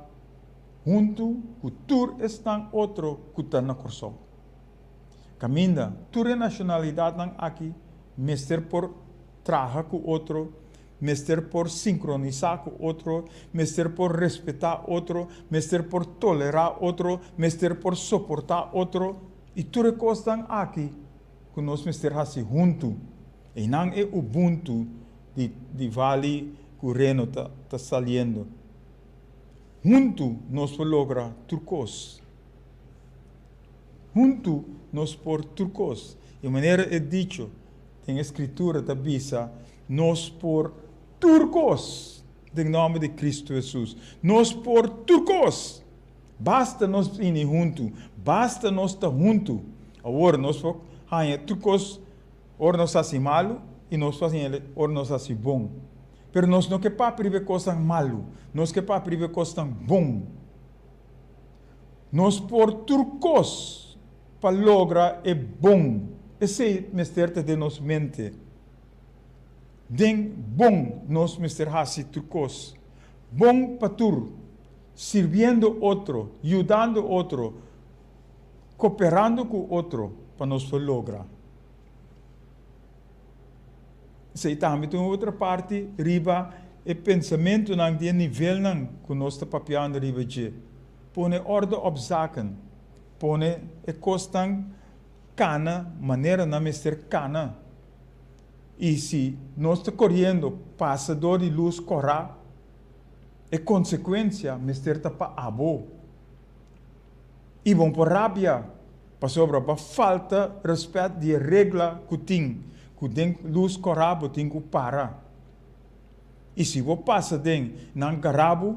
huntu ku tur esnan otro ku ta na Kòrsou. Kaminda tur e nashonalidatnan aki mester por traha ku otro, mester por sinkronisá ku otro, mester por respetá otro, mester por tolerá otro, mester por soportá otro i tur e kosnan aki ku nos mester hasi huntu. Einan e ubuntu di di Vali ku Reno ta ta saliendo. Huntu nos por logra tur kos. Huntu nos por tur kos. I manera e dicho den e Skritura ta bisa, nos por tur kos den nòmber di Kristu Hesus. Nos por tur kos! Basta nos bini huntu, basta nos ta huntu. Awor nos por haña tur kos ora nos hasi malu i nos por haña ora nos hasi bon. Pero nos no ke papia riba e kosnan malu, nos ke papia riba e kosnan bon. Nos por tur kos pa logra e bon. Esei mester ta den nos mente. Den bon nos mester hasi tur kos. Bon pa tur, sirbiendo otro, yudando otro, koperando ku otro pa nos por logra. Esei tambe ta un otro parti riba e pensamentunan di e nivelnan ku nos ta papiando riba dje. Pone orde op zaken. Pone e kosnan kana manera nan mester kana. I si nos ta koriendo pasa dor di lus kòrá, e konsekuensia mester ta pa abo. I bo por rabia pasobra bo a falta rèspèt di e regla ku tin ku den lus kòrá bo tin ku para. I si bo pasa den nan gará bo,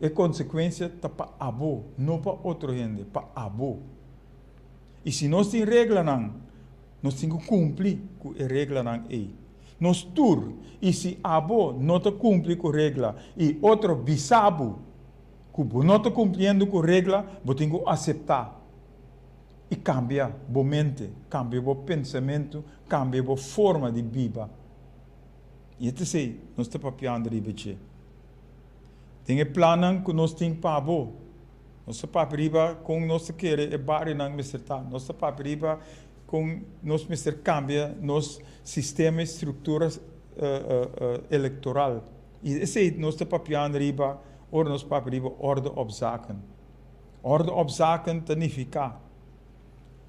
e konsekuensia ta pa abo, no pa otro hende, pa abo. I si nos tin reglanan, nos tin ku kumpli ku e reglanan ei. Nos tur, i si abo no ta kumpli ku regla i otro bisa bo ku bo no ta kumpliendo ku regla, bo tin ku aseptá i kambia bo mente, kambia bo pensamentu, kambia bo forma di biba. I e ta esei nos ta papiando riba dje. Den e plannan ku nos tin pa bo, nos ta papia riba kon nos ta kere e barionan mester ta, nos ta papia riba kon nos mester kambia nos sistema i struktura elektoral. I esei nos ta papiando riba ora nos papia riba orde op zaken. Orde op zaken ta nifiká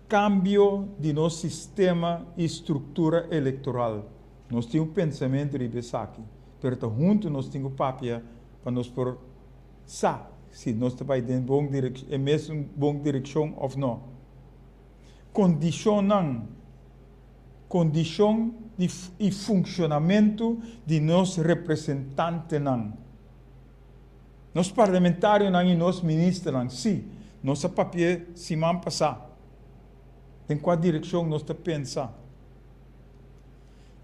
kambio di nos sistema i struktura elektoral. Nos tin un pensamentu riba esaki, pero ta huntu nos tin ku papia pa nos por sa si nos ta bai den bon direk e mesun bon direkshon òf no. Kondishonnan, kondishon di i funshonamentu di nos representantenan, nos parlamentarionan i nos ministernan, sí, nos a papi'é siman pasá den kua direkshon nos ta pensa.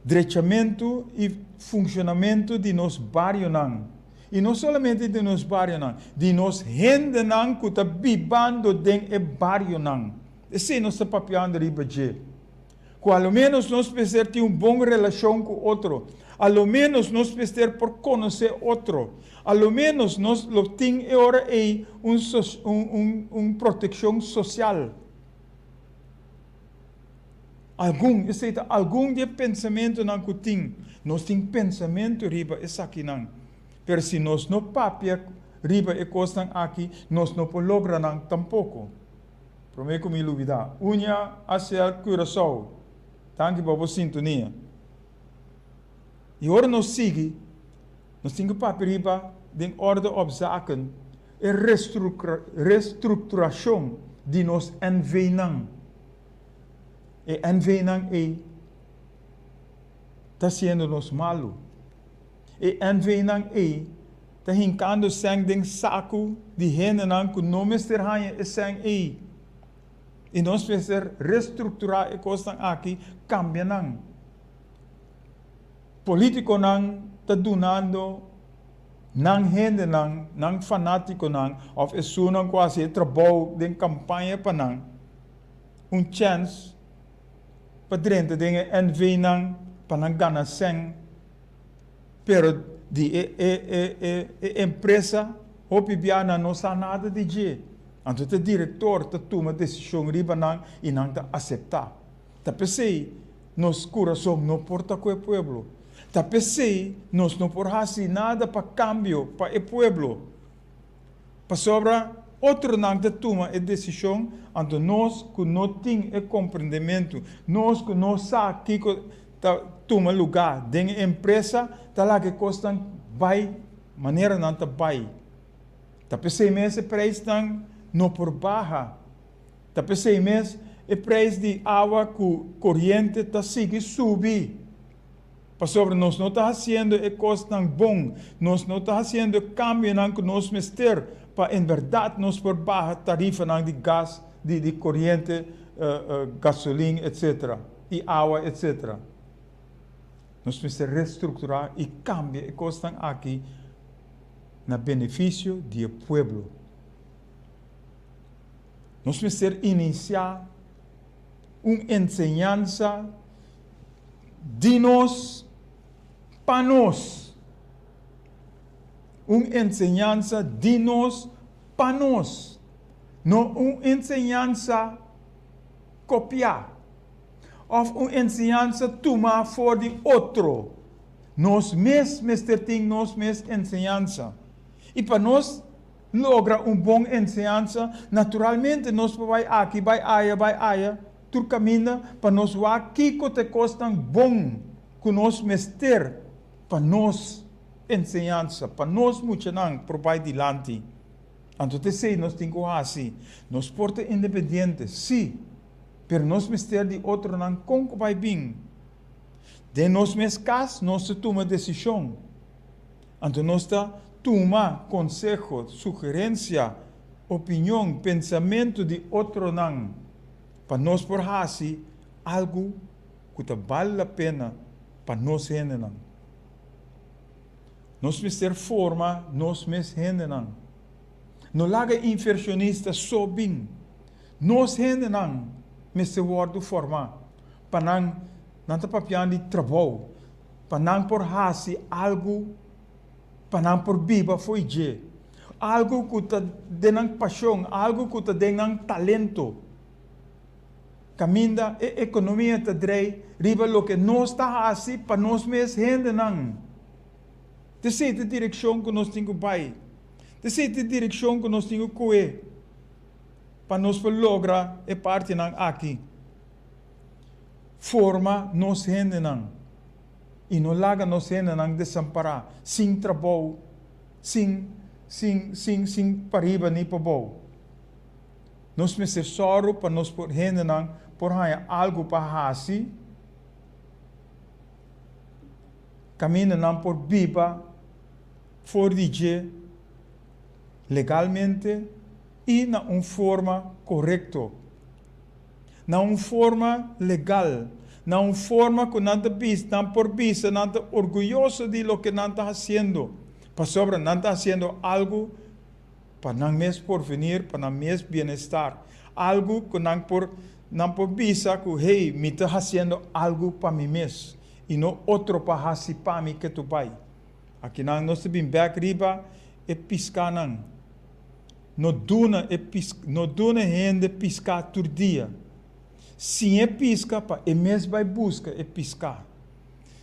Drechamentu i funshonamentu di nos barionan, i no solamente di nos barionan, di nos hendenan ku ta bibando den e barionan. Esei nos ta papiando riba dje. Ku a lo ménos nos mester tin un bon relashon ku otro, a lo ménos nos mester por konosé otro, a lo ménos nos lo tin e ora ei un un un protekshon sosial. Algun, esei ta algun di e pensamentunan ku tin. Nos tin pensamentu riba esakinan. Pero si nos no papia riba e kosnan aki, nos no por logra nan tampoko. Promé ku mi lubidá, Unia ACL Curaçao, danki pa bo sintonia. I ora nos sigui, nos tin ku papia riba den orde op zaken e restrukturashon di nos NV-nan. E NV-nan ei ta hasiendo nos malu. E NV-nan ei. Ta hinkando sèn den saku di hendenan ku no mester haña e sèn ei. I nos mester restrukturá e kosnan aki, kambia nan. Polítikonan ta dunando nan hendenan, nan fanátikonan òf esunnan ku hasi e trabou den kampaña pa nan, un chèns pa drenta den e NV-nan pa nan gana sèn. Pero di e e e e e empresa hopi bia nan no sa nada di dje. Anto ta director ta tuma decision riba nan y nan ta acepta. Ta pesey nos curason no por ta cu e pueblo. Ta pesey nos no por haci nada pa cambio pa e pueblo. Pasobra otronan ta tuma e desishon, anto nos ku no tin e komprendementu, nos ku no sa kiko ta tuma lugá den e empresa, ta laga e kosnan bai manera nan ta bai. Ta p'esei mes e preisnan no por baha. Ta p'esei mes e preis di awa ku koriente ta sigui subi. Pasobra nos no ta hasiendo e kosnan bon, nos no ta hasiendo e kambionan ku nos mester pa en bèrdat nos por baha tarifanan di gas, di di koriente, gasolin, etsetera, i awa, etsetera. Nos mester restrukturá i kambia e kosnan aki na benefisio di e pueblo. Nos mester inisiá un enseñansa di nos pa nos. Un enseñansa di nos pa nos. No un enseñansa kopiá òf un enseñansa tumá for di otro. Nos mes mester tin nos mes enseñansa. I pa nos logra un bon enseñansa, naturalmente nos por bai aki, bai aya, bai aya. Tur kaminda pa nos wak kiko ta e kosnan bon ku nos mester pa nos enseñansa, pa nos muchanan por bai dilanti. Anto ta esei nos tin ku hasi. Nos por ta independiente, sí, pero nos mester di otronan kon ku bai bin. Den nos mes kas nos ta tuma desishon. Anto nos ta tuma konseho, sugerensia, opinion, pensamentu di otronan pa nos por hasi algu ku ta bal la pena pa nos hendenan. Nos mester forma nos mes hendenan. No laga invershonista so bin. Nos hendenan mester wòrdu formá pa nan, nan ta papiando di trabou, pa nan por hasi algu pa nan por biba fo'i dje, algu ku ta den nan pashon, algu ku ta den nan talento. Kaminda e ekonomia ta drei riba loke nos ta hasi pa nos mes hendenan. Ta esei ta e direkshon ku nos tin ku bai. Ta esei ta e direkshon ku nos tin ku kohe pa nos por logra e partinan aki. Forma nos hendenan. I no laga nos hendenan desampará, sin trabou, sin, sin, sin, sin pariba ni pabou. Nos mester sòru pa nos por hendenan por haña algu pa hasi, kaminda nan por biba for di dje legalmente i na un forma korekto. Na un forma legal, na un forma ku nan ta bisa, nan por bisa nan ta orguyoso di loke nan ta hasiendo, pasobra nan ta hasiendo algu pa nan mes porvenir, pa nan mes bienestar, algu ku nan por nan por bisa ku hey, mi ta hasiendo algu pa mi mes i no otro pa hasi pa mi ke tu bai. Akinan nos ta bin bèk riba e piskanan. No duna e pis, no duna hende piská tur dia. Siñ'é piska pa e mes bai buska e piská.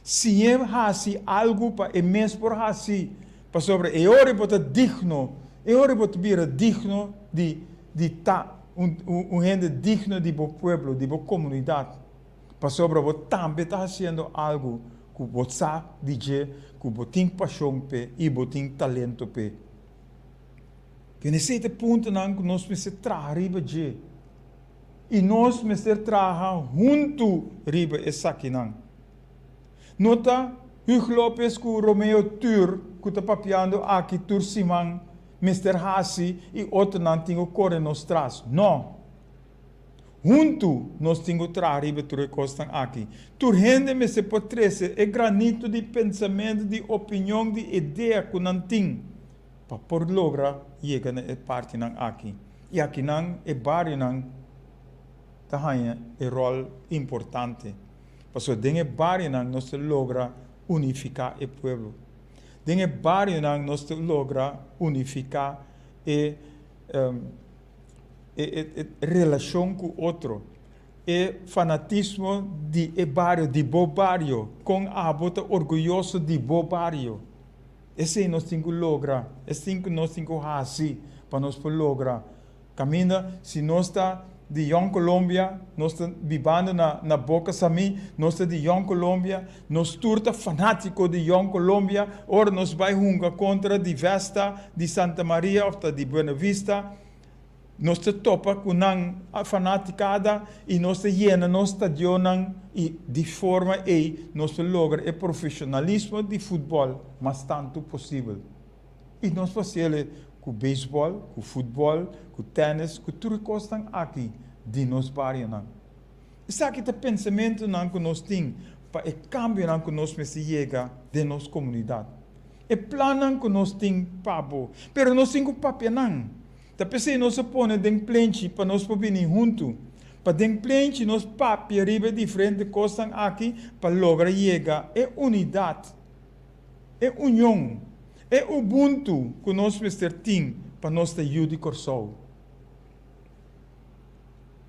Siñ'é hasi algu pa e mes por hasi, pasobra e ora bo ta digno, e ora bo ta bira digno di di ta un un hende digno di bo pueblo, di bo komunidat, pasobra bo tambe ta hasiendo algu ku bo sa di dje, ku bo tin pashon p'e i bo tin talento p'e. Tin e sete puntonan ku nos mester traha riba dje, i nos mester traha huntu riba esakinan. No ta. Huug Lopez ku Romeo Tur ku ta papiando aki tur siman mester hasi i otronan tin ku kore nos tras. No! Huntu nos tin ku traha riba tur e kosnan aki. Tur hende mester por trese e granito di pensamentu, di opinion, di idea ku nan tin pa por logra yega na e partinan aki. I akinan e barionan ta haña e ròl importante. Pasobra den e barionan nos ta logra unifiká e pueblo. Den e barionan nos ta logra unifiká e e relashon ku otro, e fanatismo di e bario, di bo bario, kon abo ta orguyoso di bo bario. Esei nos tin ku logra, esei nos tin ku hasi pa nos por logra. Kaminda si nos ta di Jong Colombia, nos ta bibando na na Boca Samí, nos ta di Jong Colombia, nos tur ta fanátiko di Jong Colombia, ora nos bai hunga kontra di Vesta, di Santa Maria òf ta di Buena Vista, nos ta topa ku nan fanatikada i nos ta yena nos stadionnan i di forma ei nos ta logra e profeshonalismo di futbòl mas tantu posibel. I nos por hasiel ku beisbòl, ku futbòl, ku tènis, ku tur e kosnan aki di nos barionan. Esaki ta pensamentunan ku nos tin pa e kambionan ku nos mester yega den nos komunidat. E plannan ku nos tin pa bo, pero nos tin ku papia nan. Ta p'esei nos a pone den plenchi pa nos por bini huntu, pa den plenchi nos papia riba e diferente kosnan aki pa logra yega e unidat. E union, e ubuntu ku nos mester tin pa nos ta yu di Kòrsou.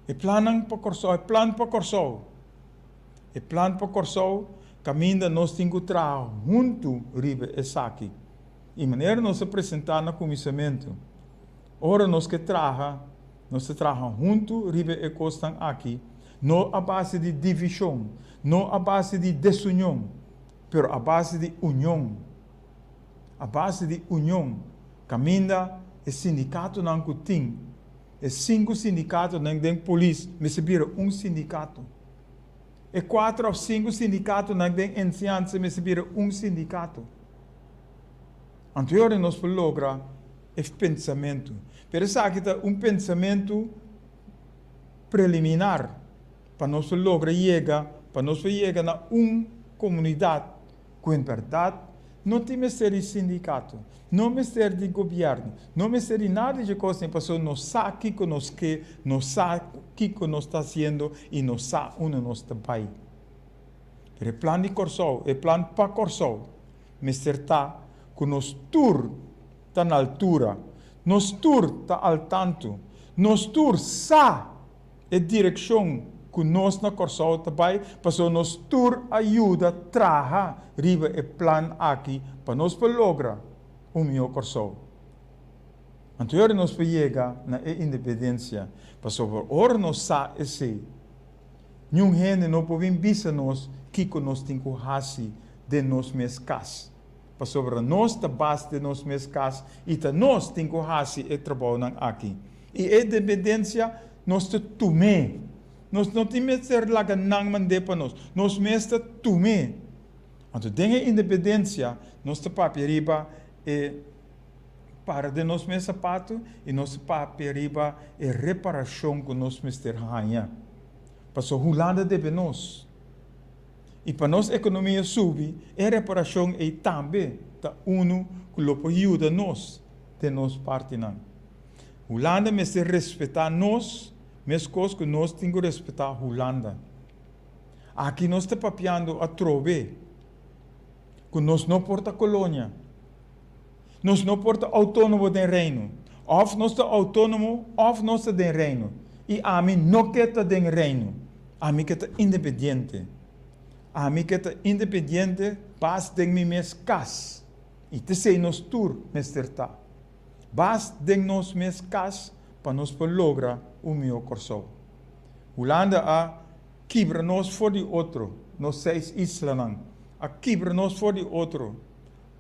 E plannan pa Kòrsou, e plan pa Kòrsou. E plan pa Kòrsou kaminda nos tin ku traha huntu riba esaki. I manera nos a presentá na kuminsamentu, ora nos ke traha, nos ta traha huntu riba e kosnan aki, no a base di divishon, no a base di desunion, pero a base di union, a base di union, kaminda e sindikatonan ku tin, e sinku sindikatonan den polis mester bira un sindikato. E kuater òf sinku sindikatonan den enseñansa mester bira un sindikato. Anto e ora nos por logra e pensamentu. Pero esaki ta un pensamentu preliminar. Pa nos por logra yega, pa nos por yega na un komunidat ku en bèrdat no tin mester di sindikato, no mester di gobièrnu, no mester di nada di e kosnan pasobra nos sa kiko nos ke, nos sa kiko nos ta hasiendo i nos sa unda nos ta bai. Pero e plan di Kòrsou, e plan pa Kòrsou mester ta ku nos tur ta na altura, nos tur ta al tantu, nos tur sa e direkshon ku nos na Kòrsou ta bai pasobra nos tur a yuda traha riba e plan aki pa nos por logra un mihó Kòrsou. Anto ora nos por yega na e independensia pasobra ora nos sa esei niun hende no por bin bisa nos kiko nos tin ku hasi den nos mes kas pasobra nos ta bas den nos mes kas i ta nos tin ku hasi e trabounan aki. I e dependensia nos ta tum'é. Nos no tin mester laga nan mand'é pa nos. Nos mes ta tum'é. Anto den e independensia nos ta papia riba e para den nos mes sapatu i nos ta papia riba e reparashon ku nos mester haña. Pasobra Hulanda debe nos. I pa nos ekonomia subi, e reparashon ei tambe ta unu ku lo por yuda nos den nos partinan. Hulanda mester respetá nos meskos ku nos tin ku respetá Hulanda. Aki nos ta papiando atrobe ku nos no por ta kolonia. Nos no por ta outónomo den Reino. Òf nos ta outónomo òf nos ta den Reino. I ami no ke ta den Reino. Ami ke ta independiente. Ami ke ta independiente bas den mi mes kas. I t'esei nos tur mester ta. Bas den nos mes kas pa nos por logra un mihó Kòrsou. Hulanda a kibra nos for di otro, nos seis islanan a kibra nos for di otro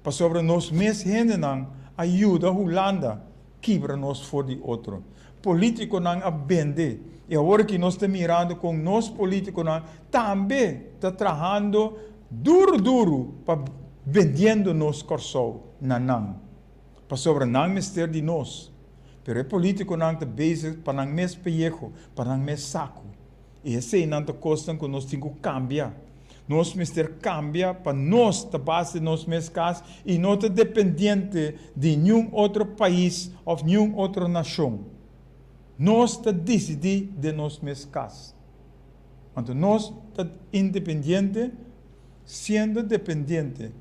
pasobra nos mes hendenan a yuda Hulanda kibra nos for di otro. Polítikonan a bende i awor aki nos ta mirando kon nos polítikonan tambe ta trahando. duru duru pa bendiendo nos Kòrsou na nan. Pasobra nan mester di nos. Pero e politikonan ta bezig pa nan mes peyeho, pa nan mes saku. I eseinan ta kosnan ku nos tin ku kambia. Nos mester kambia pa nos ta base nos mes kas i no ta dependiente di niun otro pais òf niun otro nashon. Nos ta disidí den nos mes kas. Anto nos ta independiente siendo dependiente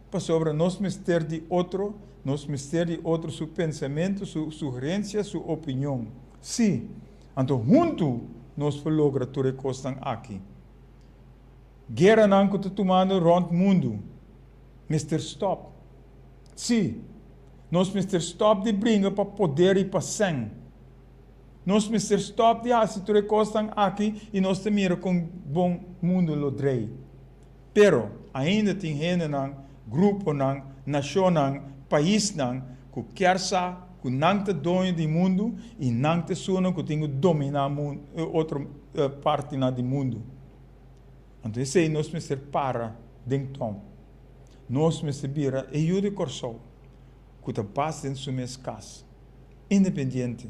pasobra nos mester di otro, nos mester di otro su pensamentu, su sugerencia, su opinion. Sí, anto huntu nos por logra tur e kosnan aki. Gueranan ku ta tumando rònt mundu mester stòp. Sí, nos mester stòp di bringa pa poder i pa sèn. Nos mester stòp di hasi tur e kosnan aki i nos ta mira kon bon mundu lo drei. Pero, ainda tin hendenan, gruponan, nashonnan, paisnan ku kier sa ku nan ta doño di mundu i nan ta esunnan ku tin ku dominá otro partinan di mundu. Anto esei nos mester para den tòm. Nos mester bira e yu di Kòrsou ku ta bas den su mes kas. Independiente.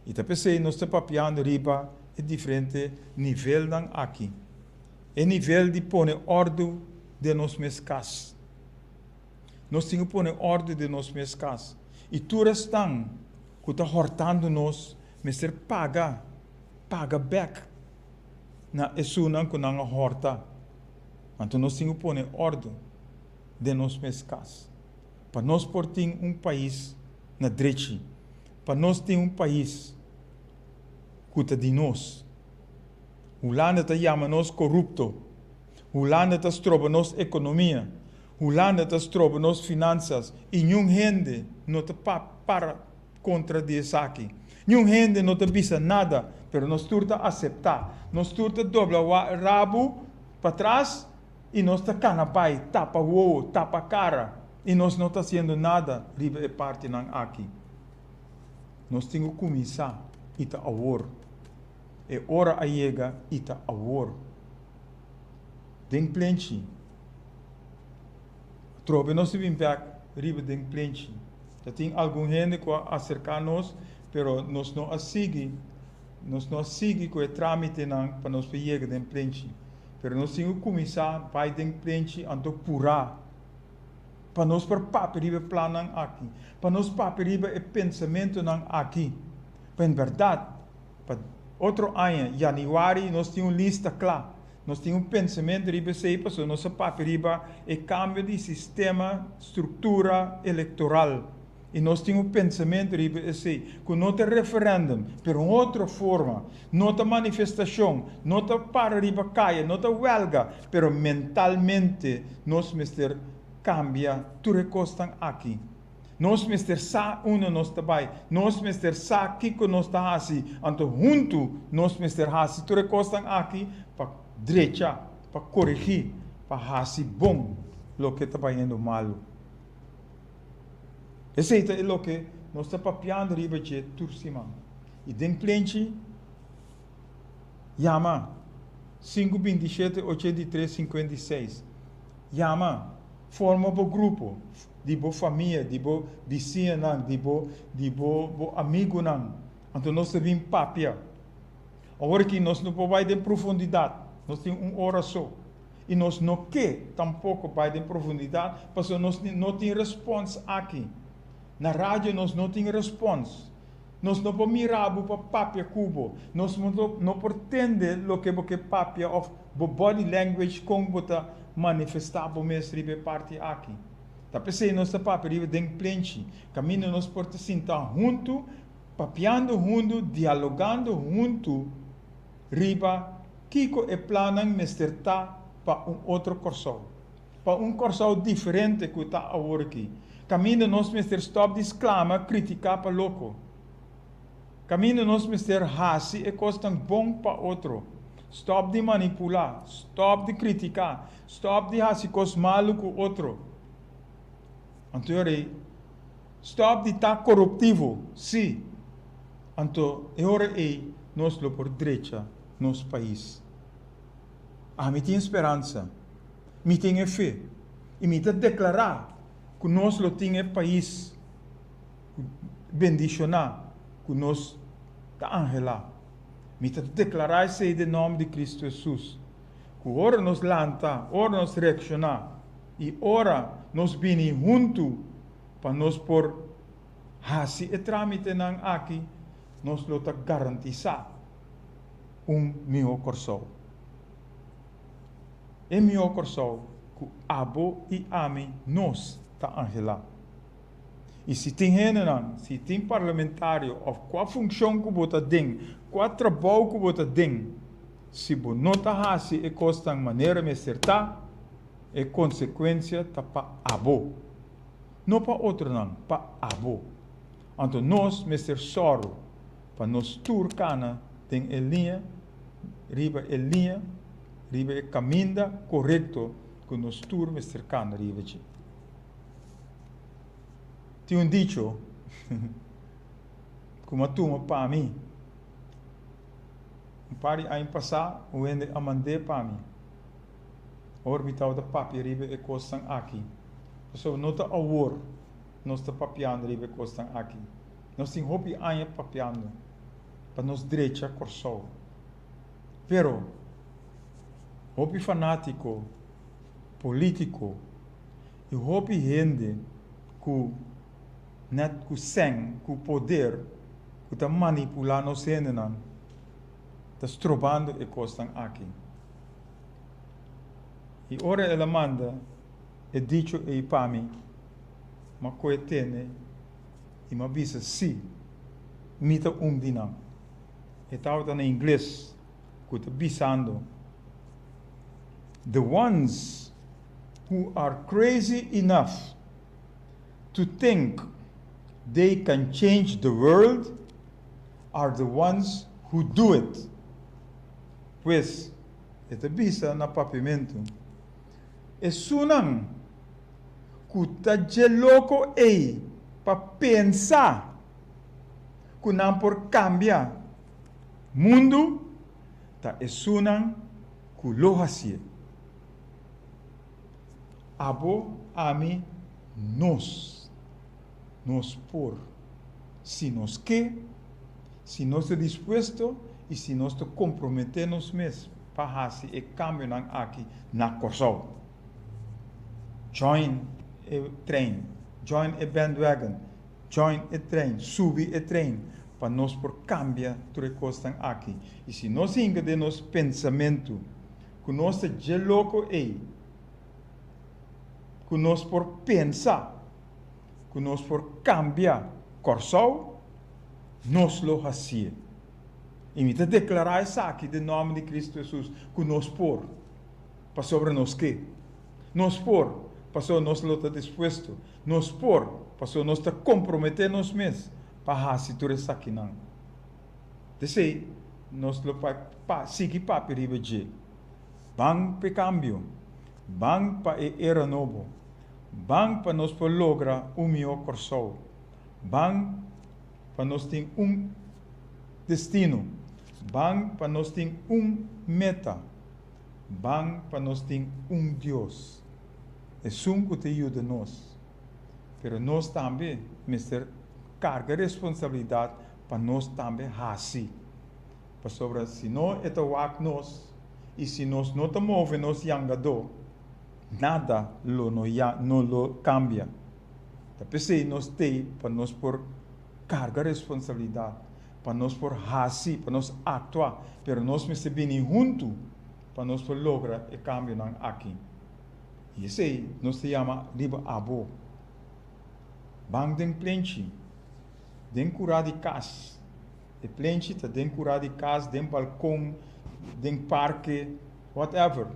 I ta p'esei nos ta papiando riba e diferente nivelnan aki. E nivel di pone òrdu den nos mes kas. Nos tin ku pone òrdu den nos mes kas. I tur esnan ku ta hòrtando nos mester paga, paga bèk na esunnan ku nan a hòrta. Anto nos tin ku pone òrdu den nos mes kas. Pa nos por tin un pais na drechi, pa nos tin un pais ku ta di nos. Hulanda ta yama nos korupto, Hulanda ta stroba nos ekonomia, Hulanda ta stroba nos finansas i niun hende no ta para kontra di esaki. Niun hende no ta bisa nada, pero nos tur ta aseptá. Nos tur ta dobla rabu patras i nos ta kana bai, tapa wowo, tapa kara, i nos no ta hasiendo nada riba e partinan aki. Nos tin ku kuminsá, i ta awor. E ora a yega, i ta awor. Den plenchi. Atrobe nos ta bin bèk riba den plenchi. Ta tin algun hende ku a aserká nos, pero nos no a sigui, nos no a sigui ku e trámitenan pa nos por yega den plenchi. Pero nos tin ku kuminsá bai den plenchi anto purá pa nos por papia riba e plannan aki, pa nos papia riba e pensamentunan aki, pa en bèrdat pa otro aña yanüari nos tin un lista kla, nos tin un pensamentu riba esei pasobra nos a papia riba e kambio di sistema, struktura elektoral. I nos tin un pensamentu riba esei, ku no ta referèndum, pero un otro forma. No ta manifestashon, no ta para riba kaya, no ta wèlga, pero mentalmente nos mester kambia tur e kosnan aki. Nos mester sa unda nos ta bai, nos mester sa kiko nos ta hasi, anto huntu nos mester hasi tur e kosnan aki pa drecha, pa koregí, pa hasi bon loke ta bayendo malu. Esei ta e loke nos ta papiando riba dje tur siman. I den plenchi, yama sinku binti shete 83 56. Yama, forma bo grupo di bo famia, di bo bisiñanan, di bo di bo bo amigunan. Anto nos ta bin papia. Awor aki nos no por bai den profundidat, nos tin un ora so. I nos no ke tampoko bai den profundidat pasobra nos no tin respons aki. Na radio nos no tin respons. Nos no por mira bo pa papia ku bo. Nos no por tende loke bo ke papia òf bo body language kon bo ta manifestá bo mes riba e parti aki. Ta p'esei nos ta papia riba den plenchi, kaminda nos por ta sinta huntu, papiando huntu, dialogando huntu riba kiko e plannan mester ta pa un otro Kòrsou. Pa un Kòrsou diferente ku ta awor aki. Kaminda nos mester stòp di sklama, kritiká pa loko. Kaminda nos mester hasi e kosnan bon pa otro. Stòp di manipulá, stòp di kritiká, stòp di hasi kos malu ku otro. Anto e ora ei, stòp di ta koruptivo, sí. Anto e ora ei nos lo por drecha nos pais. Ami tin speransa. Mi tin e fe i mi ta deklará ku nos lo tin e pais bendishoná ku nos ta anhelá. Mi ta deklará esei den nòmber di Kristu Hesus, ku ora nos lanta, ora nos reakshoná i ora nos bini huntu pa nos por hasi e trámitenan aki, nos lo ta garantisá un mihó Kòrsou. E mihó Kòrsou ku abo i ami nos ta anhelá. I si tin hendenan, si tin parlamentario òf kua funshon ku bo ta den, kua trabou ku bo ta den, si bo no ta hasi e kosnan manera mester ta, e konsekuensia ta pa abo. No pa otronan, pa abo. Anto nos mester sòru pa nos tur kana den e liña, riba e liña, riba e kaminda korekto ku nos tur mester kana riba dje. Tin un dicho ku mi a tuma pa mi. Un par di aña pasá un hende a mand'é pa mi. Ora mi tabata papia riba e kosnan aki. Pasobra no ta awor nos ta papiando riba e kosnan aki. Nos tin hopi aña papiando pa nos drecha Kòrsou. Pero hopi fanátiko polítiko i hopi hende ku nèt ku sèn, ku poder, ku ta manipulá nos hendenan, ta strobando e kosnan aki. I ora el a manda e dicho ei pa mi, m'a kohe tene i m'a bisa, Sí, mi ta un di nan. E tabata na ingles ku ta bisando, The ones who are crazy enough to think they can change the world are the ones who do it. Pues, e ta bisa na papiamentu, Esunnan ku ta dje loko ei pa pensa ku nan por kambia mundu ta esunnan ku lo hasié. Abo, ami, nos. Nos por. Si nos ke, si nos ta dispuesto i si nos ta komprometé nos mes pa hasi e kambionan aki na Kòrsou. Join e trein, join e bandwagon, join e trein, subi e trein pa nos por kambia tur e kosnan aki. I si nos hinka den nos pensamentu ku nos ta dje loko ei, ku nos por pensa ku nos por kambia Kòrsou, nos lo hasié. I mi ta deklará esaki den nòmber di Kristu Hesus, ku nos por, pasobra nos ke. Nos por, pasobra nos lo ta dispuesto. Nos por, pasobra nos ta komprometé nos mes pa hasi tur esakinan. P'esei, nos lo pa sigui papia riba dje. Ban p'e kambio. Ban pa e era nobo. Ban pa nos por logra un mihó Kòrsou. Ban pa nos tin un destino. Ban pa nos tin un meta. Ban pa nos tin un Dios. Esun ku ta yuda nos. Pero nos tambe mester karga responsabilidat pa nos tambe hasi. Pasobra si no e ta wak nos i si nos no ta move nos yangadó, nada lo no ya no lo kambia. Ta p'esei nos t'ei pa nos por karga responsabilidat, pa nos por hasi, pa nos aktua, pero nos mester bini huntu pa nos por logra e kambionan aki. I esei nos ta yama riba abo. Ban den plenchi, den kurá di kas. E plenchi ta den kurá di kas, den balkon, den parke, whatever.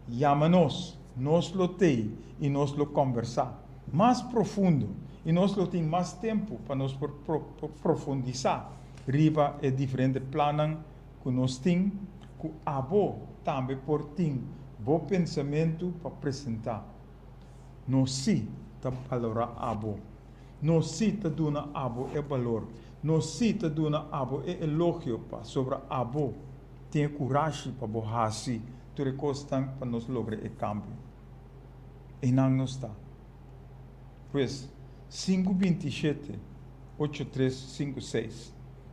Yama nos, nos lo tei i nos lo kòmbersá mas profundo i nos lo tin mas tempu pa nos por profundisá riba e diferente plannan ku nos tin ku abo tambe por tin bo pensamentu pa presentá. Nos sí ta balorá abo. Nos sí ta duna abo e balor. Nos sí ta duna abo e elogio pasobra abo tin e kurashi pa bo hasi tur e kosnan pa nos logra e kambio. Einan nos ta. Pues, sinku 27, 8356.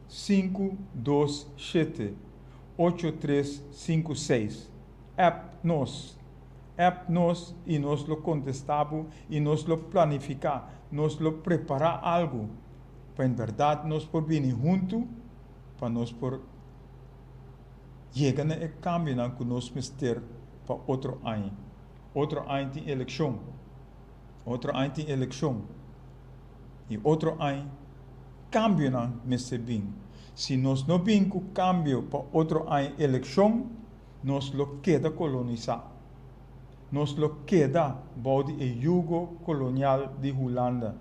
5, 2, 7, 8, 3, 5, 6. App nos. App nos i nos lo kontestá bo i nos lo planifiká, nos lo prepará algu pa en bèrdat nos por bini huntu pa nos por yega na e kambionan ku nos mester pa otro aña. Otro aña tin elekshon. Otro aña tin elekshon. I otro aña kambionan mester bin. Si nos no bin ku kambio pa otro aña elekshon, nos lo keda kolonisá. Nos lo keda bou di e yugo kolonial di Hulanda.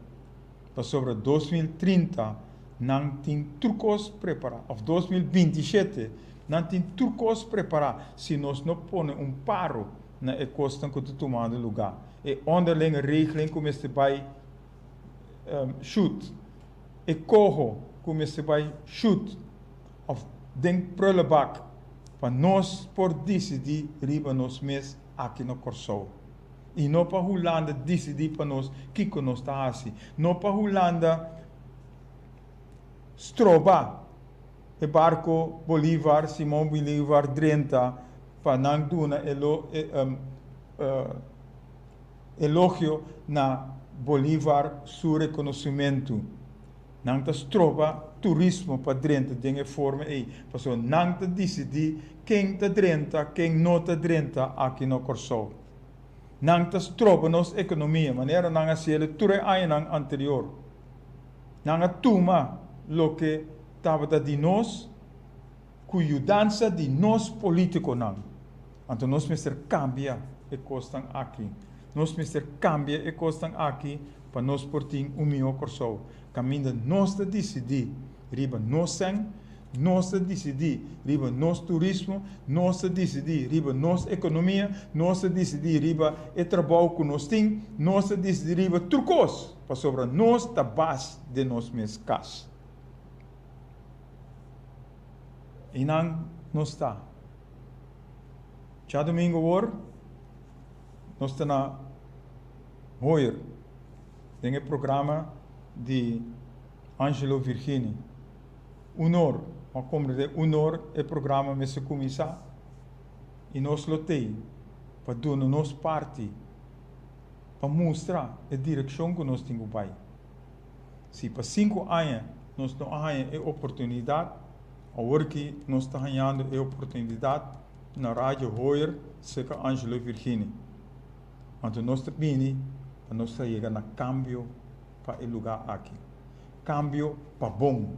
Pasobra 2030 nan tin tur kos prepará, òf 2027 nan tin tur kos prepará si nos no pone un paro na e kosnan ku ta tumando lugá. E onderlinge regeling ku mester bai shut, e koho ku mester bai shut òf den prullenbak pa nos por disidí riba nos mes aki na Kòrsou. I no pa Hulanda disidí pa nos kiko nos ta hasi. No pa Hulanda stroba e barko Bolivar, Simon Bolivar drenta pa nan duna elogio na Bolivar su rekonosimentu. Nan ta stroba turismo pa drenta den e forma ei, pasobra nan ta disidí ken ta drenta, ken no ta drenta aki na Kòrsou. Nan ta stroba nos ekonomia, manera nan a hasiel tur e añanan anterior. Nan a tuma loke tabata di nos ku yudansa di nos polítikonan. Anto nos mester kambia e kosnan aki. Nos mester kambia e kosnan aki pa nos por tin un mihó Kòrsou, kaminda nos ta disidí riba nos sèn, nos ta disidí riba nos turismo, nos ta disidí riba nos ekonomia, nos ta disidí riba e trabou ku nos tin, nos ta disidí riba tur kos, pasobra nos ta bas den nos mes kas. Einan nos ta. Djadumingu awor nos ta na Hoyer den e programa di Angelo Virgini. Unor, a komprendé unor e programa mester kuminsá i nos lo tei pa duna nos parti pa mustra e direkshon ku nos tin ku bai. Si pa sinku aña nos no a haña e oportunidat, awor ki nos ta hañando e oportunidat na Radio Hoyer serka Angelo Virgini. Anto nos ta bini pa nos ta yega na kambio pa e lugá aki. Kambio pa bon.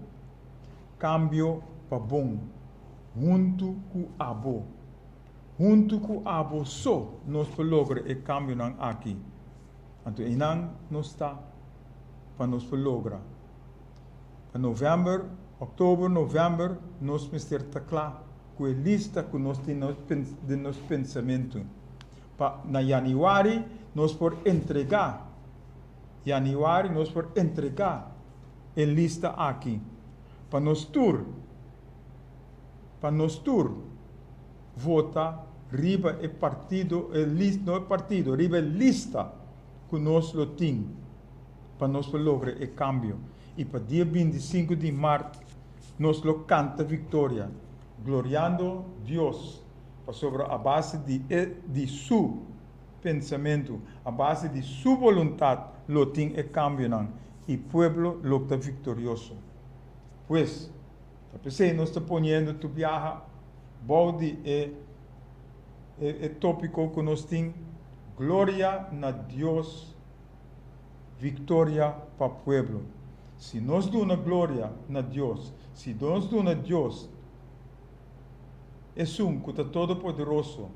Kambio pa bon. Huntu ku abo. Huntu ku abo so nos por logra e kambionan aki. Anto einan nos ta pa nos por logra. Pa novèmber, òktober, novèmber nos mester ta kla ku e lista ku nos tin den nos pensamentu. Pa na yanüari nos por entregá, yanüari nos por entregá e lista aki pa nos tur, pa nos tur vota riba e partido, e lis, no e partido, riba e lista ku nos lo tin pa nos por logra e kambio. I pa dia 25 di mart nos lo kanta viktoria, gloriando Dios, pasobra a base di e di Su pensamentu, a base di Su boluntat lo tin e kambionan i pueblo lo ta viktorioso. Pues, ta p'esei nos ta poniendo tur biaha bou di e e tópiko ku nos tin, Gloria na Dios, viktoria pa pueblo. Si nos duna gloria na Dios, si nos duna Dios Esun ku ta Todopoderoso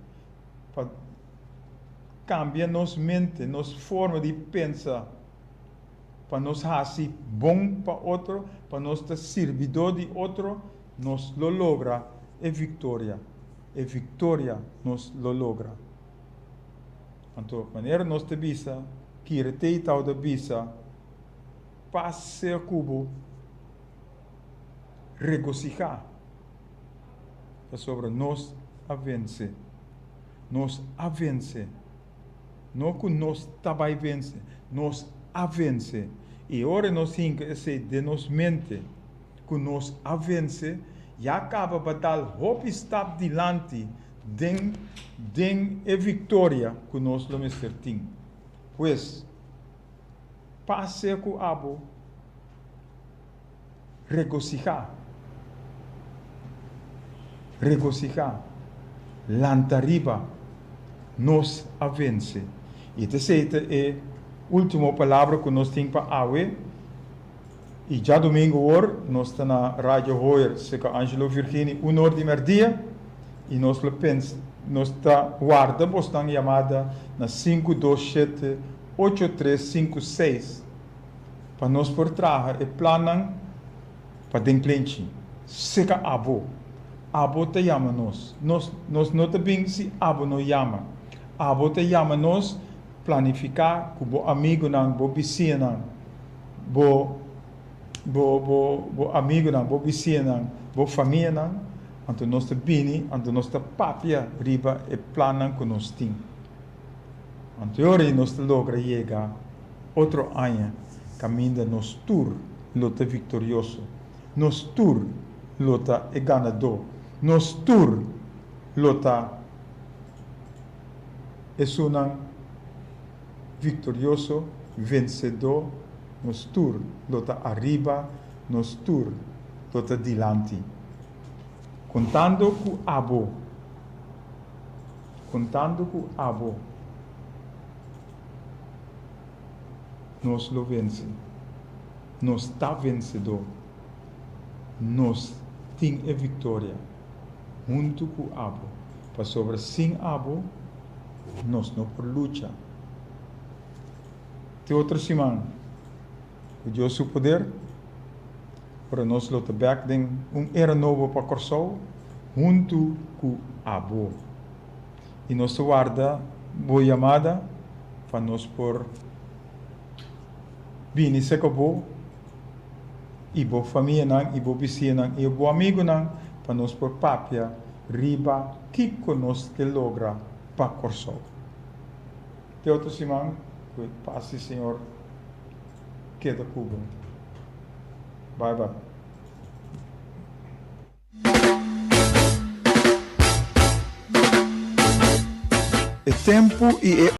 pa kambia nos mente, nos forma di pensa, pa nos hasi bon pa otro, pa nos ta sirbidó di otro, nos lo logra e viktoria. E viktoria nos lo logra. Anto, manera nos ta bisa, kere te i tau ta bisa, Pas sea ku bo, regosihá, pasobra nos a vense. Nos a vense. No ku nos ta bai vense, nos a vense. I ora nos hinka esei den nos mente, ku nos a vense, ya kaba ba dal hopi stap dilanti den den e viktoria ku nos lo mester tin. Pues, pas sea ku abo. Regosihá, regosihá, lanta riba, nos a vense. I ta esei ta e último palabra ku nos tin pa awe. I djadumingu awor nos ta na Radio Hoyer serka Angelo Virgini un or di mèrdia i nos lo pens nos ta warda bosnan yamada na sinku dos shete ocho tres sinku seis. Pa nos por traha e plannan pa den plenchi. Seka abo. Abo ta yama nos. Nos, nos no ta bin si abo no yama. Abo ta yama nos planifiká ku bo amigunan, bo bisiñanan, bo, bo, bo, bo amigunan, bo bisiñanan, bo famianan. Anto nos ta bini, anto nos ta papia riba e plannan ku nos tin. Anto e ora ei nos ta logra yega otro aña kaminda nos tur lo ta viktorioso, nos tur lo ta e ganadó, nos tur lo ta esunnan viktorioso, vensedó, nos tur lo ta ariba, nos tur lo ta dilanti. Kontando ku abo. Kontando ku abo nos lo vense. Nos ta vensedó. Nos tin e viktoria huntu ku abo, pasobra sin abo nos no por lucha. Te otro siman, ku Dios su poder, ora nos lo ta bek den un era nobo pa Kòrsou huntu ku abo. I nos ta warda bo yamada pa nos por bini serka bo i bo famianan i bo bisiñanan i bo amigunan pa nos por papia riba kiko nos ke logra pa Kòrsou. Te otro siman ku e pas di Señor keda ku bo. Bye bye. E tempu i e.